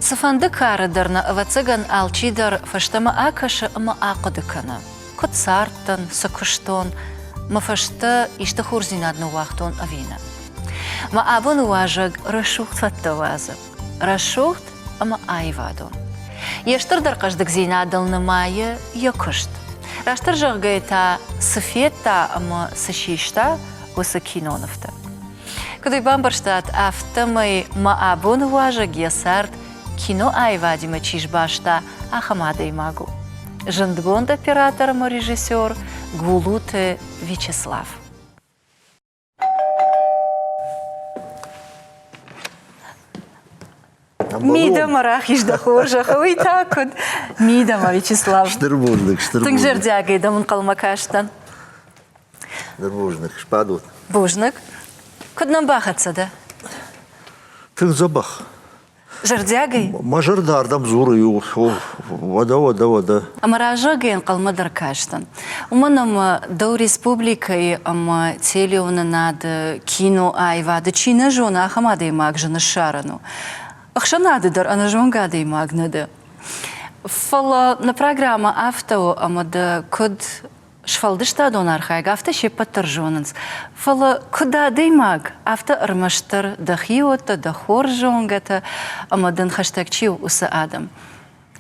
Цыфӕнды кары дӕр нӕ, ӕвӕццӕгӕн, алчидӕр фӕстӕмӕ акӕсы ӕмӕ ахъуыды кӕны, куыд цардтӕн, цы куыстон, мӕ фӕстӕ исты хорздзинад ныууагътон ӕви нӕ. Мӕ абоны уазӕг рӕсугъд фӕдтӕ уадзы. Рӕсугъд ӕмӕ аивадон. Йе стырдӕр хъӕздыгдзинадыл нымайы йӕ куыст. Растдӕр зӕгъгӕйӕ та, цы федта ӕмӕ цы систа, уыцы кинонывтӕ. Куыд ӕй бамбӕрстат, афтӕмӕй мӕ абоны уазӕг йӕ цард киноаивадимӕ чи сбаста, ахӕм адӕймаг у. Зындгонд оператор ӕмӕ режиссер Гулуты Вячеслав. Мидӕмӕ рахиз дӕ хорзӕх, уый та куыд? Мидӕмӕ, Вячеслав. Стыр бузныг, стыр Тынг зӕрдиагӕй дӕм ӕнхъӕлмӕ кастӕн. Стыр бузныг, сбадут. Бузныг. Куыд нӕм бахӕццӕ дӕ? Тынг дзӕбӕх. Зӕрдиагӕй? Мӕ зӕрдӕ ардӕм дзуры иу, уӕдӕ, уӕдӕ, уӕдӕ. Ӕмӕ раззагӕй ӕнхъӕлмӕ дӕр кастӕн. Уымӕн ӕмӕ дӕу республикӕйы ӕмӕ телеуынынады, киноаивады чи нӕ зоны, ахӕм адӕймаг зын ссарӕн у. Ӕхсӕнады дӕр ӕнӕзонгӕ адӕймаг нӕ дӕ. Фӕлӕ нӕ программӕ афтӕ у, ӕмӕ дӕ куыд сфӕлдыстадон архайӕг, афтӕ се ппӕт дӕр зонынц. Фӕлӕ куыд адӕймаг, афтӕ ӕрмӕстдӕр дӕ хиуӕттӕ, дӕ хорз зонгӕтӕ ӕмӕ дын хӕстӕг чи у, уыцы адӕм.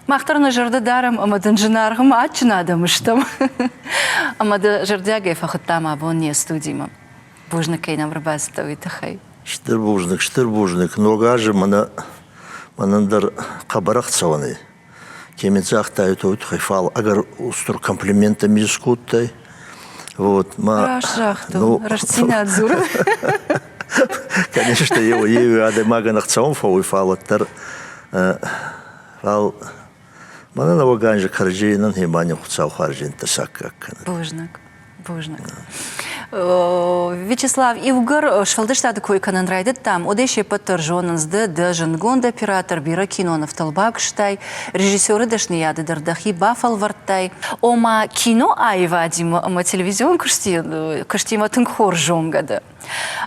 Мах дӕр нӕ зӕрдӕ дарӕм ӕмӕ дын зынаргъ ӕмӕ адджын адӕм стӕм. Ӕмӕ дӕ зӕрдиагӕй фӕхуыдтам абон не студимӕ. Бузныг, кӕй нӕм ӕрбацыдтӕ, уый тыххӕй. Стыр бузныг, стыр бузныг. Ног азы мӕнӕ мӕнӕн дӕр хъӕбӕр ӕхцӕуӕн Ке мин загътай, уой туххӕй, фал ӕгӕр устур комплименттӕ ми искодтай. Вот, ма, Раст загътон, ну, рӕстдзинад дзурын. Конечно, еу еу адӕймагӕн ӕхцӕуӕн фӕууй, фал уӕддӕр фал мӕнӕ нӕуӕг анзи кӕрӕдзейӕн хемани Хуцау хуарзӕнттӕ саккаг кӕнӕд. Бузныг. Бузныг. Вячеслав, иугӕр сфӕлдыстады кой кӕнын райдыдтам, уӕдӕй се ппӕт дӕр зонынц ды, дӕ зындгонд оператор, бирӕ кинонывтыл бакуыстай, режиссеры дӕсныйады дӕр дӕхи бафӕлвӕрдтай. Ома кино аивадимӕ ӕмӕ телевизион куыстимӕ тынг хорз зонгӕ дӕ.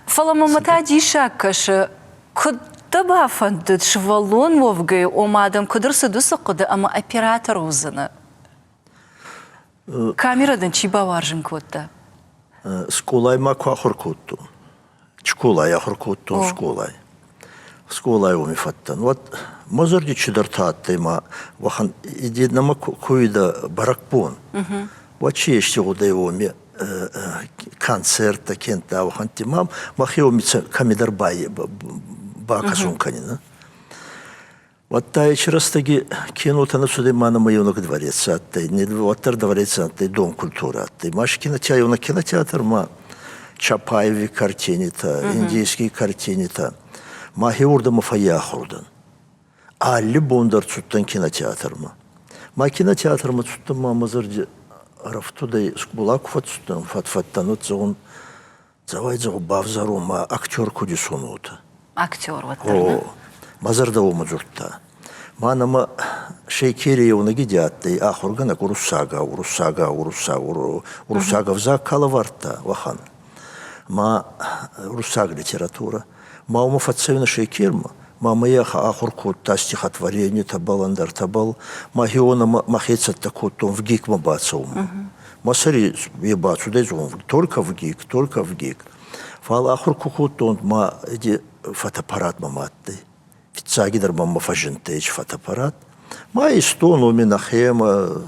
Фӕлӕ мӕм та диссаг кӕсы, куыд дӕ бафӕндыд сывӕллон уӕвгӕй, ома дӕм куыд ӕрцыд уыцы хъуыды ӕмӕ оператор уыдзынӕ? Камерӕ дын чи бауарзын кодта? Скъолайы ма куы ахуыр кодтон, скъолайы ахуыр кодтон, скъолайы. Скъолайы уоми фӕдтӕн. Уӕд мӕ зӕрди чидӕртӕ адтӕй ма уӕхӕн нӕмӕ куйдӕ бӕрӕгбон. Уӕд чи ести гъудӕй уоми концерттӕ кенттӕ уӕхӕнтти ма мӕхе уоми кӕмидӕр бакӕсун кӕнинӕ. Уӕдта ечи рӕстӕги кинотӕ нӕ цудӕй ма нӕмӕ еунӕг дворец адтӕй, не уӕддӕр дворец адтӕй, дом культурӕ адтӕй. Ма кинотеатр, еунӕг кинотеатр ма Чапаеви картинитӕ, индийский картинитӕ. Ма хеурдӕмӕ фӕййахур дӕн. Алли бон дӕр цудтӕн кинотеатрмӕ. Ма кинотеатрмӕ цудтӕн ма мӕ зӕрди ӕрӕфтудӕй скъола ку фӕццудтӕн, фӕд-фӕдтӕн, уӕд зӕгъун, Цӕуӕй зӕгъу бавзарун ма актер куд исон уотӕ. Актер уӕддӕр, нӕ? О, мӕ зӕрдӕ уомӕ дзурдта. Ма нӕмӕ Шейкери еунӕги ди адтӕй ахургӕнӕг уруссагау, уруссагау, уруссаг, уруссаг ӕвзаг ка лӕвардта, уӕхӕн. Ма уруссаг литературӕ. Ма уомӕ фӕццӕуинӕ Шейкермӕ, ма мӕ ахур кодта стихотворенитӕбӕл, ӕндӕртӕбӕл. Ма хеуонӕмӕ мӕхе цӕттӕ кодтон ВГИК-мӕ бацӕунмӕ. Мӕ сӕри е бацудӕй зон, только ВГИК, только ВГИК. Фал ахур ку кодтон, ма эти фотоаппарат мӕмӕ адтӕй. Фиццагидӕр мӕмӕ фӕззиндтӕй фотоаппарат. Ма истон уоми нӕхемӕ,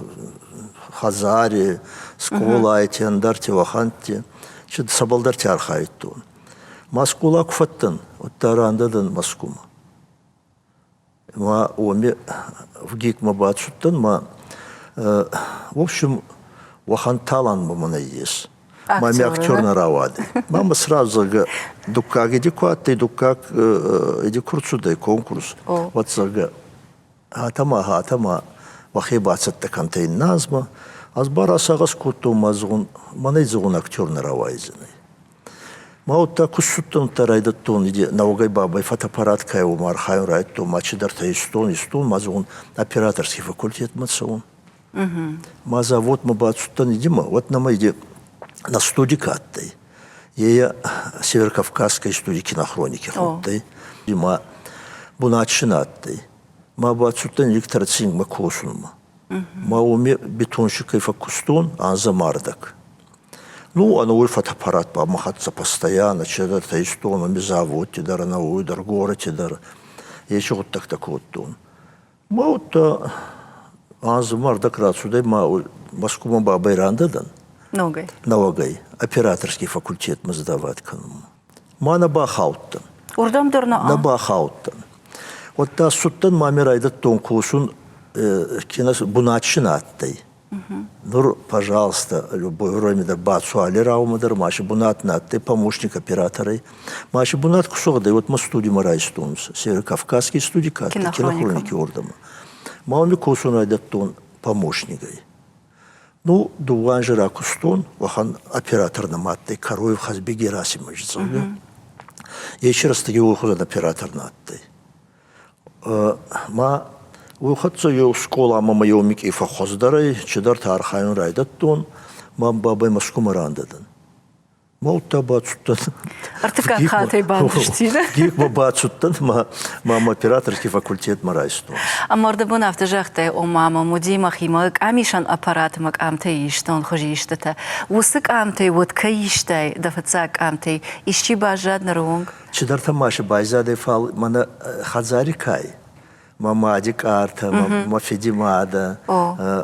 хӕдзари, скъолайти, ӕндӕрти, уӕхӕнтти. Цӕбӕлдӕрти архайдтон. Ма скъола ку фӕдтӕн, уӕдта рандӕ дӕн Мӕскумӕ. Ма уоми ВГИК-мӕ бацудтӕн, ма в общем, уӕхӕн талант мӕмӕ нӕййес. Ма ми актер нӕ рауадӕй. Ма мӕ сразу зӕгъгӕ, дуккаг иди ку адтӕй, дуккаг иди ку рцудӕй конкурс, уӕд зӕгъгӕ, атӕ ма, атӕ ма уӕхе бацӕттӕ кӕнтӕ иннӕ азмӕ. Ӕз ба расагъӕс кодтон, ма зӕгъун, мӕнӕй зӕгъун актер нӕ рауайдзӕнӕй. Ма удта ку ссудтӕн, райдӕдтон нӕуӕгӕй бабӕй фотоаппарат ка уомӕ архайун райдӕдтон, ма чидӕртӕ истон, истон, ма зӕгъун, операторский факультетмӕ цӕун. Ма заводмӕ бацудтӕн идимӕ, уӕд нӕмӕ иди на студий ка адтӕй, е Северокавказской студии кинохроники худтӕй. Ма бунат адтӕй. Ма бацудтӕн электроцингмӕ косунмӕ. Ма уоми бетонщикӕй фӕккустон анзӕмардӕг. Ну, ӕнӕуой фотоаппарат ба мӕ хӕццӕ постоянно, чидӕртӕ истон, ами заводти дӕр, ӕнӕуой дӕр, горӕти дӕр. Ечи гъуддӕгтӕ кодтон. Ма удта анзмӕрдӕг рацудӕй ма Мӕскумӕ бабӕй рандӕ дӕн. Ногӕй? Нӕуӕгӕй. Операторский факультетмӕ сдавать кӕнунмӕ. Ма нӕ бахаудтӕн. Уырдӕм дӕр нӕ? Нӕ бахаудтӕн. Уӕдта цудтӕн ма ми райдӕдтон косун кино бунатшин адтӕй. Нур, пожалуйста, любой время дӕр бацу алли раумӕ дӕр ма си бунат нӕ адтӕй помощник операторӕй. Ма си бунат ку сугъдӕй, уӕд ма студимӕ райстонцӕ. Северо-Кавказский студи ка адтӕй, кинохроники уордӕмӕ. Ма уоми косун райдӕдтон помощникӕй. Ну, дууӕ анзи ракустон, уӕхӕн оператор нӕма адтӕй, Кароев Хазби Герасимович, зӕгъгӕ. Ечи рӕстӕги уой хузӕн оператор нӕ адтӕй. Ма уой хӕццӕ еу скъоламӕ ма еу микъи фӕххуӕздӕр ӕй, чидӕртӕ архайун райдӕдтон, ма бабӕй Мӕскумӕ рандӕ дӕн. Ма удта бацудтӕн. Ӕртыккаг хатӕй бантысти, ГИКмӕ бацудтӕн ма мӕ операторский факультетмӕ райстон. Ӕмӕ ӕрдӕбон афтӕ загътай, ома мӕм уыди мӕхимӕ къамисӕн аппаратмӕ къамтӕ истон, хуызистытӕ. Уыцы къамтӕй уӕд кӕй истай, дӕ фыццаг къамтӕй, исчи баззад ныры онг? Чидӕртӕ ма си байзадӕй, фал мӕнӕ хӕдзари кай, мӕ мади къартӕ, мӕ фиди мадӕ,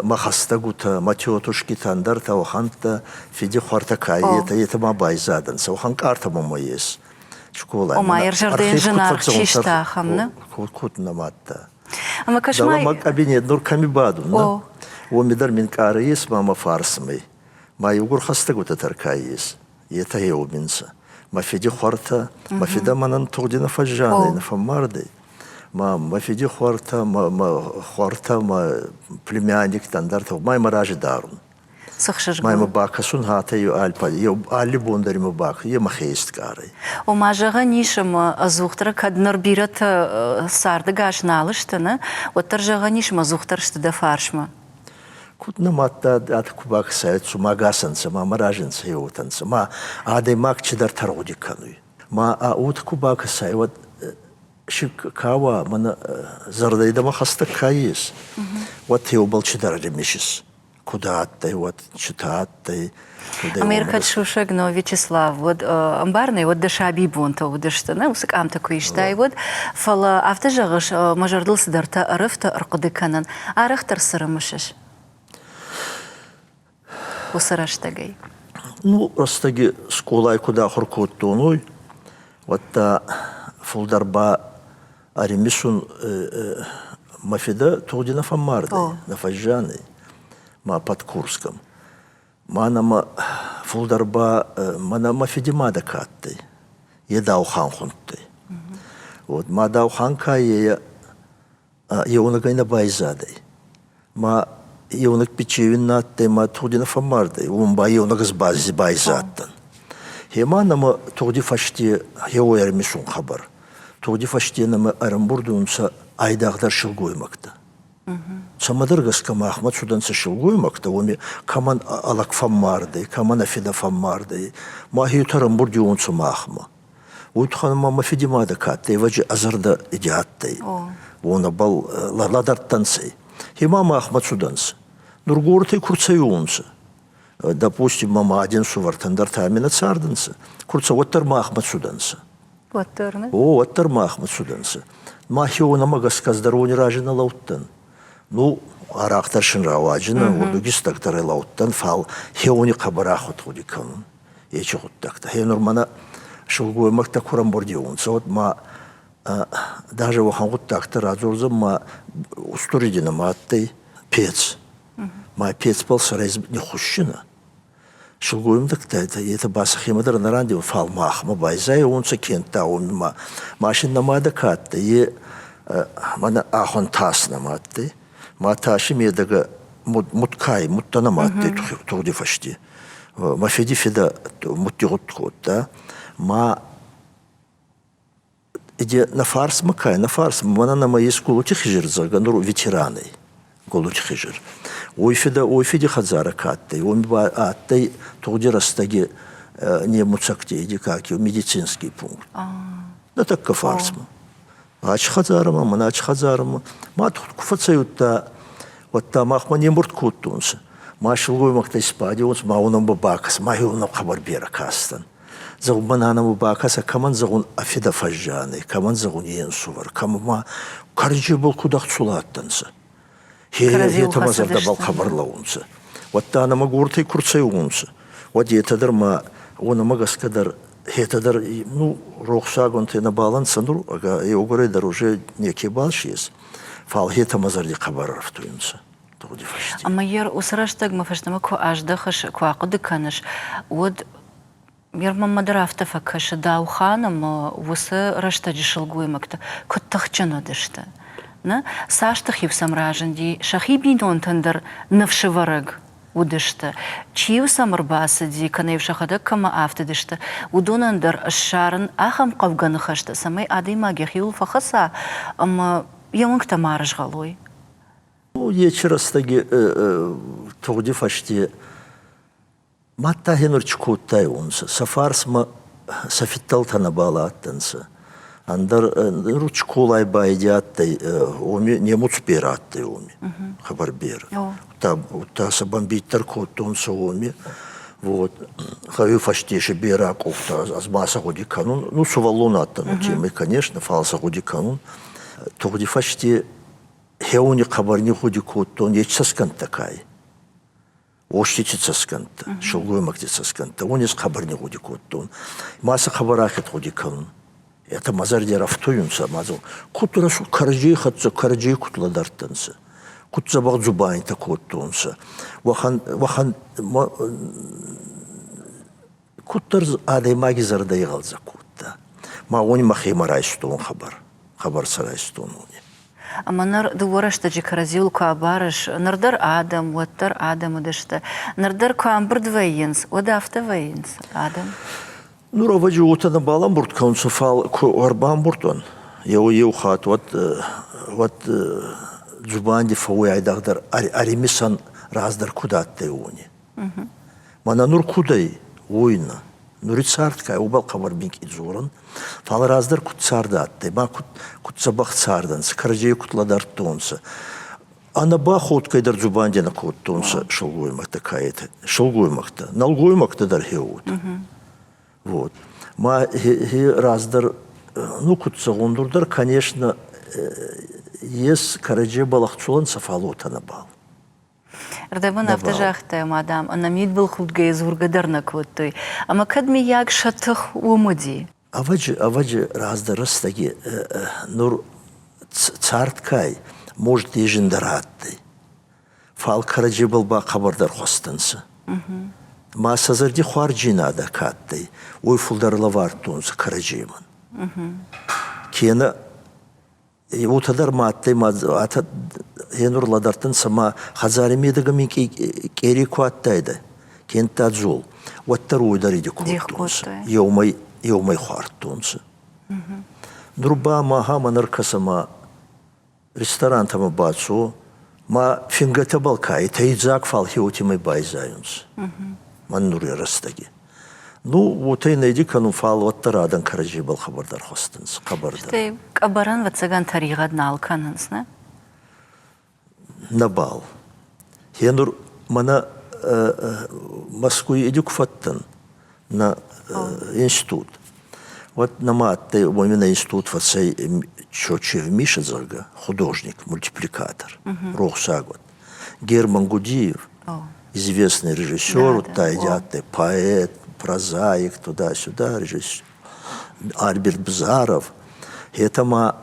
мӕ хӕстӕгутӕ, мӕ тетушкитӕ, ӕндӕртӕ, уӕхӕнттӕ, фиди хуӕртӕ ка етӕ, етӕ ма байзадӕнцӕ. Уӕхӕн къартӕ мӕмӕ ес. Школа. Ома, ӕрзӕрдӕйӕн зынаргъ чи сты, ахӕм, нӕ? Куд нӕ мадта. Ӕма кӕс-ма... Мӕ кабинет нур кӕми бадун, нӕ? Уоми дӕр мин къарӕ ес, ма мӕ фарсмӕ. Ма еугур хӕстӕгутӕ дӕр ка ес. Етӕ еуминцӕ. Мӕ фиди хуӕртӕ, мӕ фидӕ мӕнӕн тугъди нӕ фӕззанӕй, нӕ фӕммардӕй. Ма мӕ фиди хуӕртӕ, мӕ, мӕ хуӕртӕ, мӕ племянниктӕ, ӕндӕртӕ, ма имӕ рази дарун. Ма имӕ бакӕсун хатӕ еу алли бон дӕр имӕ бак, е мӕ хеисткъарӕй. Ома зӕгъӕн ис, ӕмӕ ӕдзухдӕр кӕд ныр бирӕтӕ цардӕгас нал сты, нӕ, уӕддӕр зӕгъӕн ис, ӕмӕ ӕдзухдӕр сты дӕ фарсмӕ. Куд нӕ мадта ат ку бакӕсай, цума гасӕнцӕ, ма мӕ разӕнцӕ еуотӕнцӕ, ма адӕймаг чидӕр тӕргъуди кӕнуй. Ма ӕ уод ку бакӕсай, уӕд си ка уа, мӕнӕ зӕрдӕй дӕмӕ хӕстӕг ка ес, уӕд еубӕл чидӕр ӕримисис. Куд адтӕй, уӕд читӕ адтӕй. Америкаг сусӕг но Вячеслав, уӕд ӕмбарынӕй, уӕд дӕ сабибонтӕ уыдысты, нӕ уыцы къамтӕ куы истай, уӕд. Фӕлӕ афтӕ зӕгъыс, мӕ зӕрдыл цыдӕртӕ ӕрыфты ӕрхъуыды кӕнын. Арӕхдӕр цы рымысыс уыцы рӕстӕгӕй? Ну, рӕстӕги скъолай куд ахур кодтон, уой, уӕдта фулдӕр ба ӕримисун мӕ фидӕ тугъди нӕ фӕммардӕй, нӕ фӕззиан ӕй, ма под Курском. Ма нӕмӕ фулдӕр ба мӕнӕ мӕ фиди мадӕ ка адтӕй, е Даухан хундтӕй. Вот ма Даухан ка е еунӕгӕй нӕ байзадӕй. Ма еунӕг печевин на адтӕй, ма тугъди нӕ фӕммардӕй, уомӕн ба еунӕг ӕз байзадтӕн. Гъема нӕмӕ тугъди фӕсте хеуой ӕримисун хабар. Тугъди фӕсте нӕмӕ ӕрӕмбурд унцӕ айдагъдӕр силгоймӕгтӕ. Цӕмӕдӕр гӕсгӕ махмӕ цудӕнцӕ силгоймӕгтӕ, уоми кӕмӕн лӕг фӕммардӕй, кӕмӕн ӕ фидӕ фӕммардӕй. Ма хеутӕ ӕрӕмбурд махмӕ. Уой туххӕн ма мӕ фиди мадӕ ка адтӕй, ӕвӕдзи ӕ зӕрдӕ иди адтӕй. Уонӕбӕл лӕдӕрдтӕнцӕ. Хема махмӕ цудӕнцӕ. Нур горӕтӕй ку рцӕуонцӕ, допустим, мӕ мади ӕнсувӕртӕн дӕр ами нӕ цардӕнцӕ, ку рцӕ, уӕддӕр махмӕ цудӕнцӕ. Уӕддӕр не? О, уӕддӕр махмӕ цудӕнцӕ. Мах уонӕмӕ гӕсгӕ ӕз дӕр уони рази нӕ лӕудтӕн. Ну, арӕхдӕр син рауаджинӕ, уордугистӕг дӕр лӕудтӕн, фал хеуони хъӕбӕр ахуд гъуди кӕнун. Ечи гъуддӕгтӕ. Хе нур мӕнӕ силгоймӕгтӕ ку рамбурдиуонцӕ, уӕд ма даже уӕхӕн гъуддӕгтӕ радзордзӕн ма устур единӕмӕ адтӕй пец. Ма пецбӕл сӕрӕй ниххуссинӕ. Силгоймӕгтӕ етӕ ба сӕхемӕ дӕр нӕ рандеу, фал махмӕ байзайуонцӕ кентта уоми ма машин нӕ ка адтӕй, е мӕнӕ ахуан тас нӕма адтӕй. Ма таси медӕгӕ муткай, мудта нӕма адтӕй тугъди фӕсте. Мӕ фиди фидӕ мудти гъуд кодта. Ма Иде нӕ фарсмӕ кай, нӕ фарсмӕ, мӕнӕ нӕмӕ ес Гулути Хизир, зӕгъгӕ, нур ветеранӕй Гулути Хизир. Уой фидӕ, уой фиди хӕдзарӕ ка адтӕй, уоми ба адтӕй тугъди рӕстӕги немуцӕгти, иди каки, медицинский пункт. Нӕ тӕккӕ фарсмӕ. Ачи хӕдзарӕмӕ, мӕнӕ ачи хӕдзарӕмӕ. Ма ку фӕцӕйудта, уӕдта махмӕ не мбурд кодтонцӕ. Ма силгоймӕгтӕ исбадиуонцӕ, ма уонӕмӕ бакӕсӕ, ма уонӕмӕ хъӕбӕр берӕ кастӕн. Зӕгъун, мӕ нанамӕ бакӕсӕ, кӕмӕн зӕгъун ӕ фидӕ фӕззиан ӕй, кӕмӕн зӕгъун е нсувӕр, кӕмӕн ма кӕрӕдзебӕл куд ӕхцул адтӕнцӕ. Етӕ мӕ зӕрдӕбӕл хъӕбӕр лӕуунцӕ. Уӕдта нӕмӕ гуртӕй ку рцӕуунцӕ, уӕд етӕ дӕр ма уонӕмӕ гӕсгӕ дӕр етӕ дӕр ну рохсагонтӕ нӕбал ӕнцӕ нур еугурӕй дӕр уже некебал си ес, фал етӕ мӕ зӕрди хъӕбӕр ӕрфтуйунцӕ. Ӕмӕ йӕ уыцы рӕстӕгмӕ фӕстӕмӕ куы аздӕхыс, куы ахъуыды кӕныс, уӕд Мӕнмӕ дӕр афтӕ фӕкӕсы, Даухан ӕмӕ уыцы рӕстӕджы сылгоймӕгтӕ куыд тыхджын уыдысты. Нӕ? Цас тых-иу сӕм разынди, сӕхи бинонтӕн дӕр ныфсывӕрӕг уыдысты. Чи-иу сӕм ӕрбацыди, кӕнӕ-иу сӕхӕдӕг кӕмӕ афтыдысты, уыдонӕн дӕр ссарын ахӕм хъӕугӕ ныхӕстӕ, цӕмӕй адӕймаг йӕхиуыл фӕхӕца ӕмӕ йӕ уӕнгтӕ ма рызгъӕлой. Ечи рӕстӕги тугъди фӕсте Мадта хенур чи кодтайуонцӕ, сӕ фарсмӕ сӕ фидтӕлтӕ нӕбал адтӕнцӕ. Ӕндӕр Ручколай байди адтӕй, уоми немуц берӕ адтӕй уоми, хъӕбӕр берӕ. Удта сӕ бомбит дӕр кодтонцӕ уоми. Вот. Гъӕуи фӕсте си берӕ къохтӕ, ӕз ма сӕ гъуди кӕнун. Ну, сувӕллон адтӕн уотемӕй, конечно, фал сӕ гъуди кӕнун. Тугъди фӕсте хеуони хъӕбӕр нигъгъуди кодтон, ечи цӕсгӕнттӕ ка ӕй. Уостити цӕсгӕнттӕ, силгоймӕгти цӕсгӕнттӕ, уони ӕз хъӕбӕр нигъгъуди кодтон. Ма сӕ хъӕбӕр ахид гъуди кӕнун. Етӕ мӕ зӕрди ӕрӕфтуйунцӕ, ма зӕгъун, куд рӕсугъд кӕрӕдзей хӕццӕ кӕрӕдзей куд лӕдӕрдтӕнцӕ, куд дзӕбӕх дзубанитӕ кодтонцӕ. Уӕхӕн, уӕхӕн куддӕр адӕймаги зӕрдӕ игъӕлдзӕг кодта. Ма уони мӕхемӕ райстон хабар, хабар сӕ райстон уони. Ӕмӕ ныр дыууӕ рӕстӕджы кӕрӕдзиуыл куы абарыс, ныр дӕр адӕм, уӕддӕр адӕм уыдысты. Ныр дӕр куы ӕмбырд вӕййынц, уӕд афтӕ вӕййынц адӕм? Нур ӕвӕджи уотӕ нӕбал ӕмбурд кӕнунцӕ, фал ку ӕрбамбурд уӕн, еу-еу хатт, уӕд, уӕд дзубанди фӕууй айдагъдӕр ӕримисӕн раздӕр куд адтӕй, уони. Мӕнӕ нур куд ӕй, уой нӕ. Нури цард ка уобӕл хъӕбӕр минкъий дзорӕн, фал раздӕр куд цард адтӕй, ма куд, куд дзӕбӕх цардӕнцӕ, кӕрӕдзей куд лӕдӕрдтонцӕ. Ӕнӕбаходгӕй дӕр дзубанди нӕ кодтонцӕ силгоймӕгтӕ каетӕ, силгоймӕгтӕ, нӕлгоймӕгтӕ дӕр хеуотӕ. Вот. Ма хе раздӕр, ну, куд зӕгъун, нур дӕр, конечно, ес кӕрӕдзебӕл ӕхцулӕнцӕ, фал уотӕ нӕбал. Рдӕбын афтӕ загъта, ӕмӕ, дам, ӕнӕ мидбылхудгӕйӕ дзургӕ дӕр нӕ кодтой. Ӕмӕ кӕд, мыййаг, сӕ тых уым уыди? Ӕвӕджи, ӕвӕджи раздӕр рӕстӕги нур цард кай, может, зиндӕр адтӕй. Фал кӕрӕдзебӕл ба хъӕбӕрдӕр хуӕстӕнцӕ. Ма сӕ зӕрди хуарджийнадӕ ка адтӕй, уой фулдӕр лӕвардтонцӕ кӕрӕдземӕн. Кенӕ Уотӕ дӕр ма адтӕй, ма атӕ гьенур лӕдӕрдтӕнцӕ ма хӕдзари медӕгӕ минкъий къери ку адтайдӕ, кенӕдта дзол, уӕддӕр уой дӕр иди кодтонцӕ, еумӕй, еумӕй хуардтонцӕ. Нур ба махӕмӕ ӕркӕсӕ ма ресторантӕмӕ бацо, ма фингӕтӕбӕл ка етӕ идзаг, фал хеуотемӕй байзайунцӕ. Мӕн нури рӕстӕги. Ну, уотӕ нӕ кӕнун, фал уӕддӕр адӕн кӕрӕдзебӕл хъӕбӕрдӕр хуӕстӕнцӕ, хъӕбӕрдӕр. Стӕй къӕбӕрӕн, ӕвӕццӕгӕн, тӕригъӕд нал кӕнынц, нӕ? Нӕбал. Гьенур мӕнӕ Мӕскуй иди ку фӕдтӕн нӕ институт, уӕд нӕма адтӕй, уоми нӕ институт фӕцӕй Чочев Миша, зӕгъгӕ, художник, мультипликатор, рохсаг уӕд. Герман Гудиев, известный режиссер, да, поэт, прозаик, туда-сюда, режиссер. Альберт Бзаров. Это ма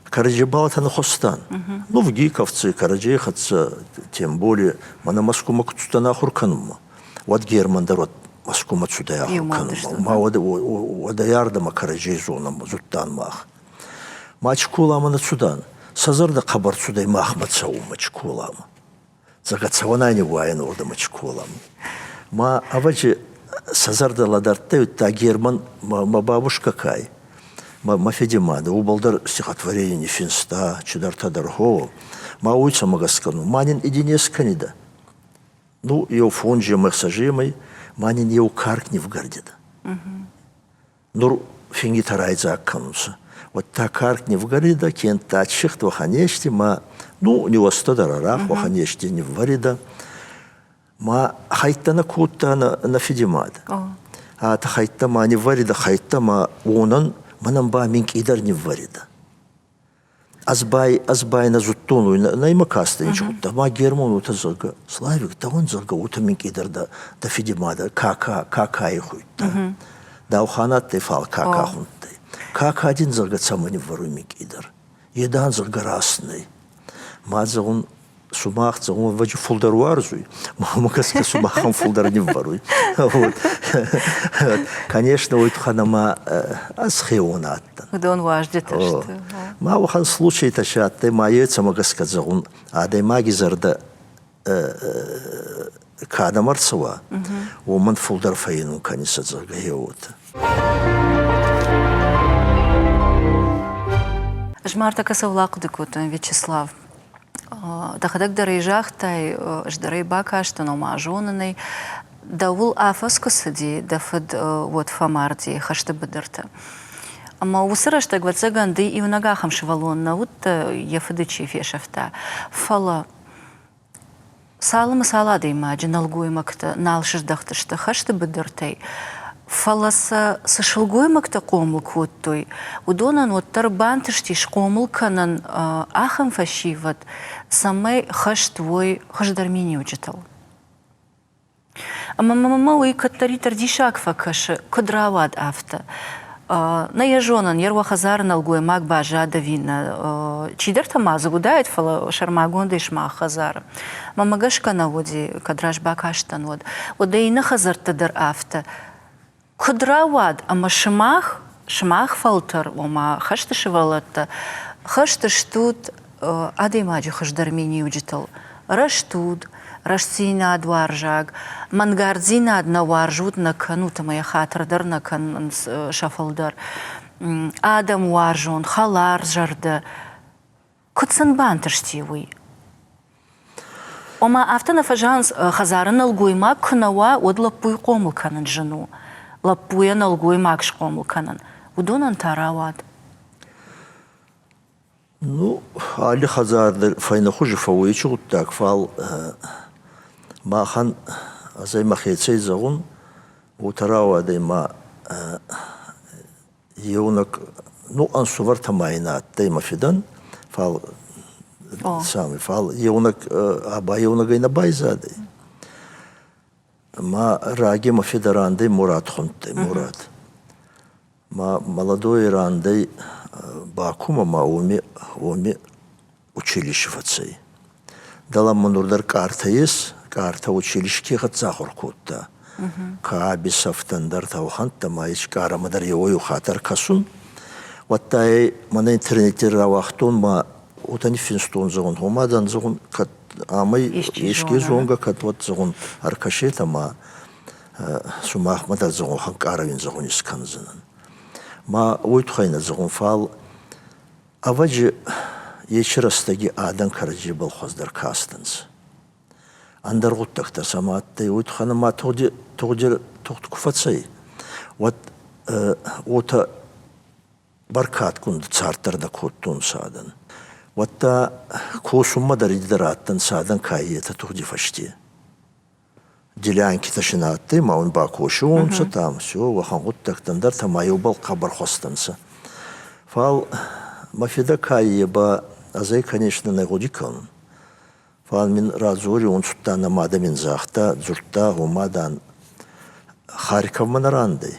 Караджибалтан хостан. Ну, в Гиковцы, Караджихацы, тем более, мана Москву куцудан ахур кӕнунмӕ. Уӕд Герман дӕр уӕд Москвумӕ цудӕй ахур кӕнунмӕ. Ма уӕд уӕдӕй ардӕмӕ Караджей зонӕм, зудтан мах. Ма Чколамӕ нӕ цудан. Сӕ зӕрдӕ хъӕбӕр цудӕй махмӕ цӕунмӕ Чколамӕ. Зӕгъгӕ, цӕуӕнӕй ниууайӕн уордӕмӕ Чколамӕ. Ма ӕвӕджи сӕ зӕрдӕ лӕдӕрдтӕй, удта Герман мӕ бабушка кай, мӕ фиди мадӕ, уобӕл дӕр стихотворение ниффинста, чидӕртӕ дӕр гъо. Ма уой цӕмӕ гӕсгӕ ну, ма нин иди не скӕнидӕ. Ну, еу фонджемӕй, ӕхсӕземӕй, ма нин еу карк нивгӕрдидӕ. Нур фингитӕ райдзаг кӕнунцӕ. Уӕдта карк нивгӕридӕ, кента чихт уӕхӕн ести ма, ну, ниуӕзтӕ дӕр арӕх уӕхӕн ести ниввӕридӕ. Ма хӕйттӕ нӕ кодта нӕ фидимадӕ. Атӕ хӕйттӕ ма ниввӕридӕ, хӕйттӕ ма уонӕн мӕнӕн ба минкъийдӕр ниввӕридӕ. Ӕз ба, ӕз ба нӕ зудтон, уой нӕ имӕ кастӕн зудта. Ма Герман уотӕ зӕгъгӕ, Славик, дӕуӕн зӕгъгӕ, уотӕ минкъийдӕр дӕ, дӕ фидимадӕ Кака, Какайи хуидта. Даухан адтӕй, фал Кака хундтӕй. Кака дин зӕгъгӕ цӕмӕн ниввӕруй минкъийдӕр? Е дан зӕгъгӕ раст нӕй. Ма зӕгъун, сумах зӕгъун, ӕвӕджи фулдӕр уарзуй, мамӕ гӕсгӕ сумахӕн фулдӕр ниввӕруй. Вот. Конечно, уой туххӕн ӕма ӕз хеуон адтӕн. Уыдон уазджытӕ сты. Ма уӕхӕн случайтӕ си адтӕй, ма ецӕмӕ гӕсгӕ зӕгъун, адӕймаги зӕрдӕ кӕдӕм ӕрцӕуа, уомӕн фулдӕр фӕййинун кӕнисӕ, зӕгъгӕ, гъе уотӕ. Ӕз ма ӕртӕккӕ цӕуыл ахъуыды кодтон, Вячеслав? Дӕхӕдӕг дӕр ӕй загътай, ӕз дӕр ӕй бакастӕн, ома зонын ӕй. Дӕуыл афӕдз куы цыди, дӕ фыд уӕд фӕмарди хӕсты быдырты. Ӕмӕ уыцы рӕстӕг, ӕвӕццӕгӕн, ды иунӕг ахӕм сывӕллон нӕ уыдтӕ, йӕ фыды чи фесӕфта. Фӕлӕ Цалынмӕ цал адӕймаджы нӕлгоймӕгтӕ нал сыздӕхтысты хӕсты быдыртӕй, фӕлӕ сӕ цы сылгоймӕгтӕ хъомыл кодтой, уыдонӕн уӕддӕр бантысти схъомыл кӕнын ахӕм фӕсивӕд, цӕмӕй хӕст уой хуыздӕр миниуджытыл. Ӕмӕ мӕмӕ уый кӕддӕриддӕр диссаг фӕкӕсы, куыд рауад афтӕ. Нӕ йӕ зонын, йе хӕдзары нӕлгоймаг баззад ӕви нӕ. Чидӕртӕ ма дзы уыдаид, фӕлӕ сӕрмагондӕй сымах хӕдзары. Мӕнмӕ гӕсгӕ нӕ уыди, кӕд раз бакастӕн, уӕд. Уӕдӕ иннӕ хӕдзӕртты дӕр афтӕ. Куыд рауад, ӕмӕ сымах, сымах фӕлтӕр, ома хӕсты сывӕллӕттӕ, хӕст стут адӕймаджы хуыздӕр миниуджытыл, рӕстуд, рӕстдзинадуарзаг, мӕнгарддзинад нӕ уарзут, нӕ кӕнут ӕмӕ йӕ хатыр дӕр нӕ кӕнынц сӕ фылдӕр, адӕмуарзон, хӕларзӕрдӕ. Куыд сын бантысти уый? Ома афтӕ нӕ фӕзӕгъынц, хӕдзары нӕлгоймаг куы нӕ уа, уӕд лӕппуйы хъомыл кӕнын зын у. Лӕппуйӕ нӕлгоймаг схъомыл кӕнын. Уыдонӕн та рауад. Ну, али хӕдзар дӕр фӕйнӕхузи фӕууй гъуддаг, фал махӕн ӕз ӕй мӕхецӕй зӕгъун, уотӕ рауадӕй ма еунӕг ну ӕнсувӕртӕ ма ин адтӕй мӕ фидӕн, фал сами, фал еунӕг аба еунӕгӕй нӕ байзадӕй. Ма раги мӕ фидӕ рандӕй Мурат хундтӕй, Мурат. Ма молодой рандӕй Бакумӕ ма уоми, уоми училище фӕцӕй. Дӕлӕмӕ нур дӕр къартӕ ес, къартӕ училище ке хӕццӕ ахур кодта. Ка бисӕфтӕн дӕр тӕухӕнттӕ ма ес къарӕмӕ дӕр еуӕй-еу хатт ӕркӕсун. Уӕдта ӕй мӕнӕ интернети рауагътон ма уотӕ ниффинстон, зӕгъун, гъома дан, зӕгъун, кӕд амӕй еске зонгӕ кӕд уӕд, зӕгъун, ӕркӕсетӕ ма сумахмӕ дӕр, зӕгъун, хӕнкъарӕ уин, зӕгъун, искӕндзӕнӕн. Ма уой туххӕй нӕ зӕгъун, фал Ӕвӕдзи, еци рӕстӕги адӕн кӕрӕдзебӕл хуӕздӕр кастӕнцӕ. Ӕндӕр гъуддӕгтӕ сӕмӕ адтӕй, уой туххӕн ӕма тугъди, тугъди, тугъд ку фӕцӕй, уӕд уотӕ бӕркадгун цард дӕр нӕ кодтонцӕ адӕн. Уӕдта косунмӕ дӕр идӕр адтӕнцӕ адӕн ка етӕ тугъди фӕсте. Делянкитӕ си нӕ адтӕй, ма уин бакосиуонцӕ, там все, уӕхӕн гъуддӕгтӕн дӕр ма еубӕл хъӕбӕр хуӕстӕнцӕ. Фал мӕ фидӕ ка е ба ӕз ӕй, конечно, нӕ гъуди кӕнун. Фал мин радзориуон цудта, нӕ мадӕ мин загъта, дзурдта, гъома, дан, Харьковмӕ нӕ рандӕй.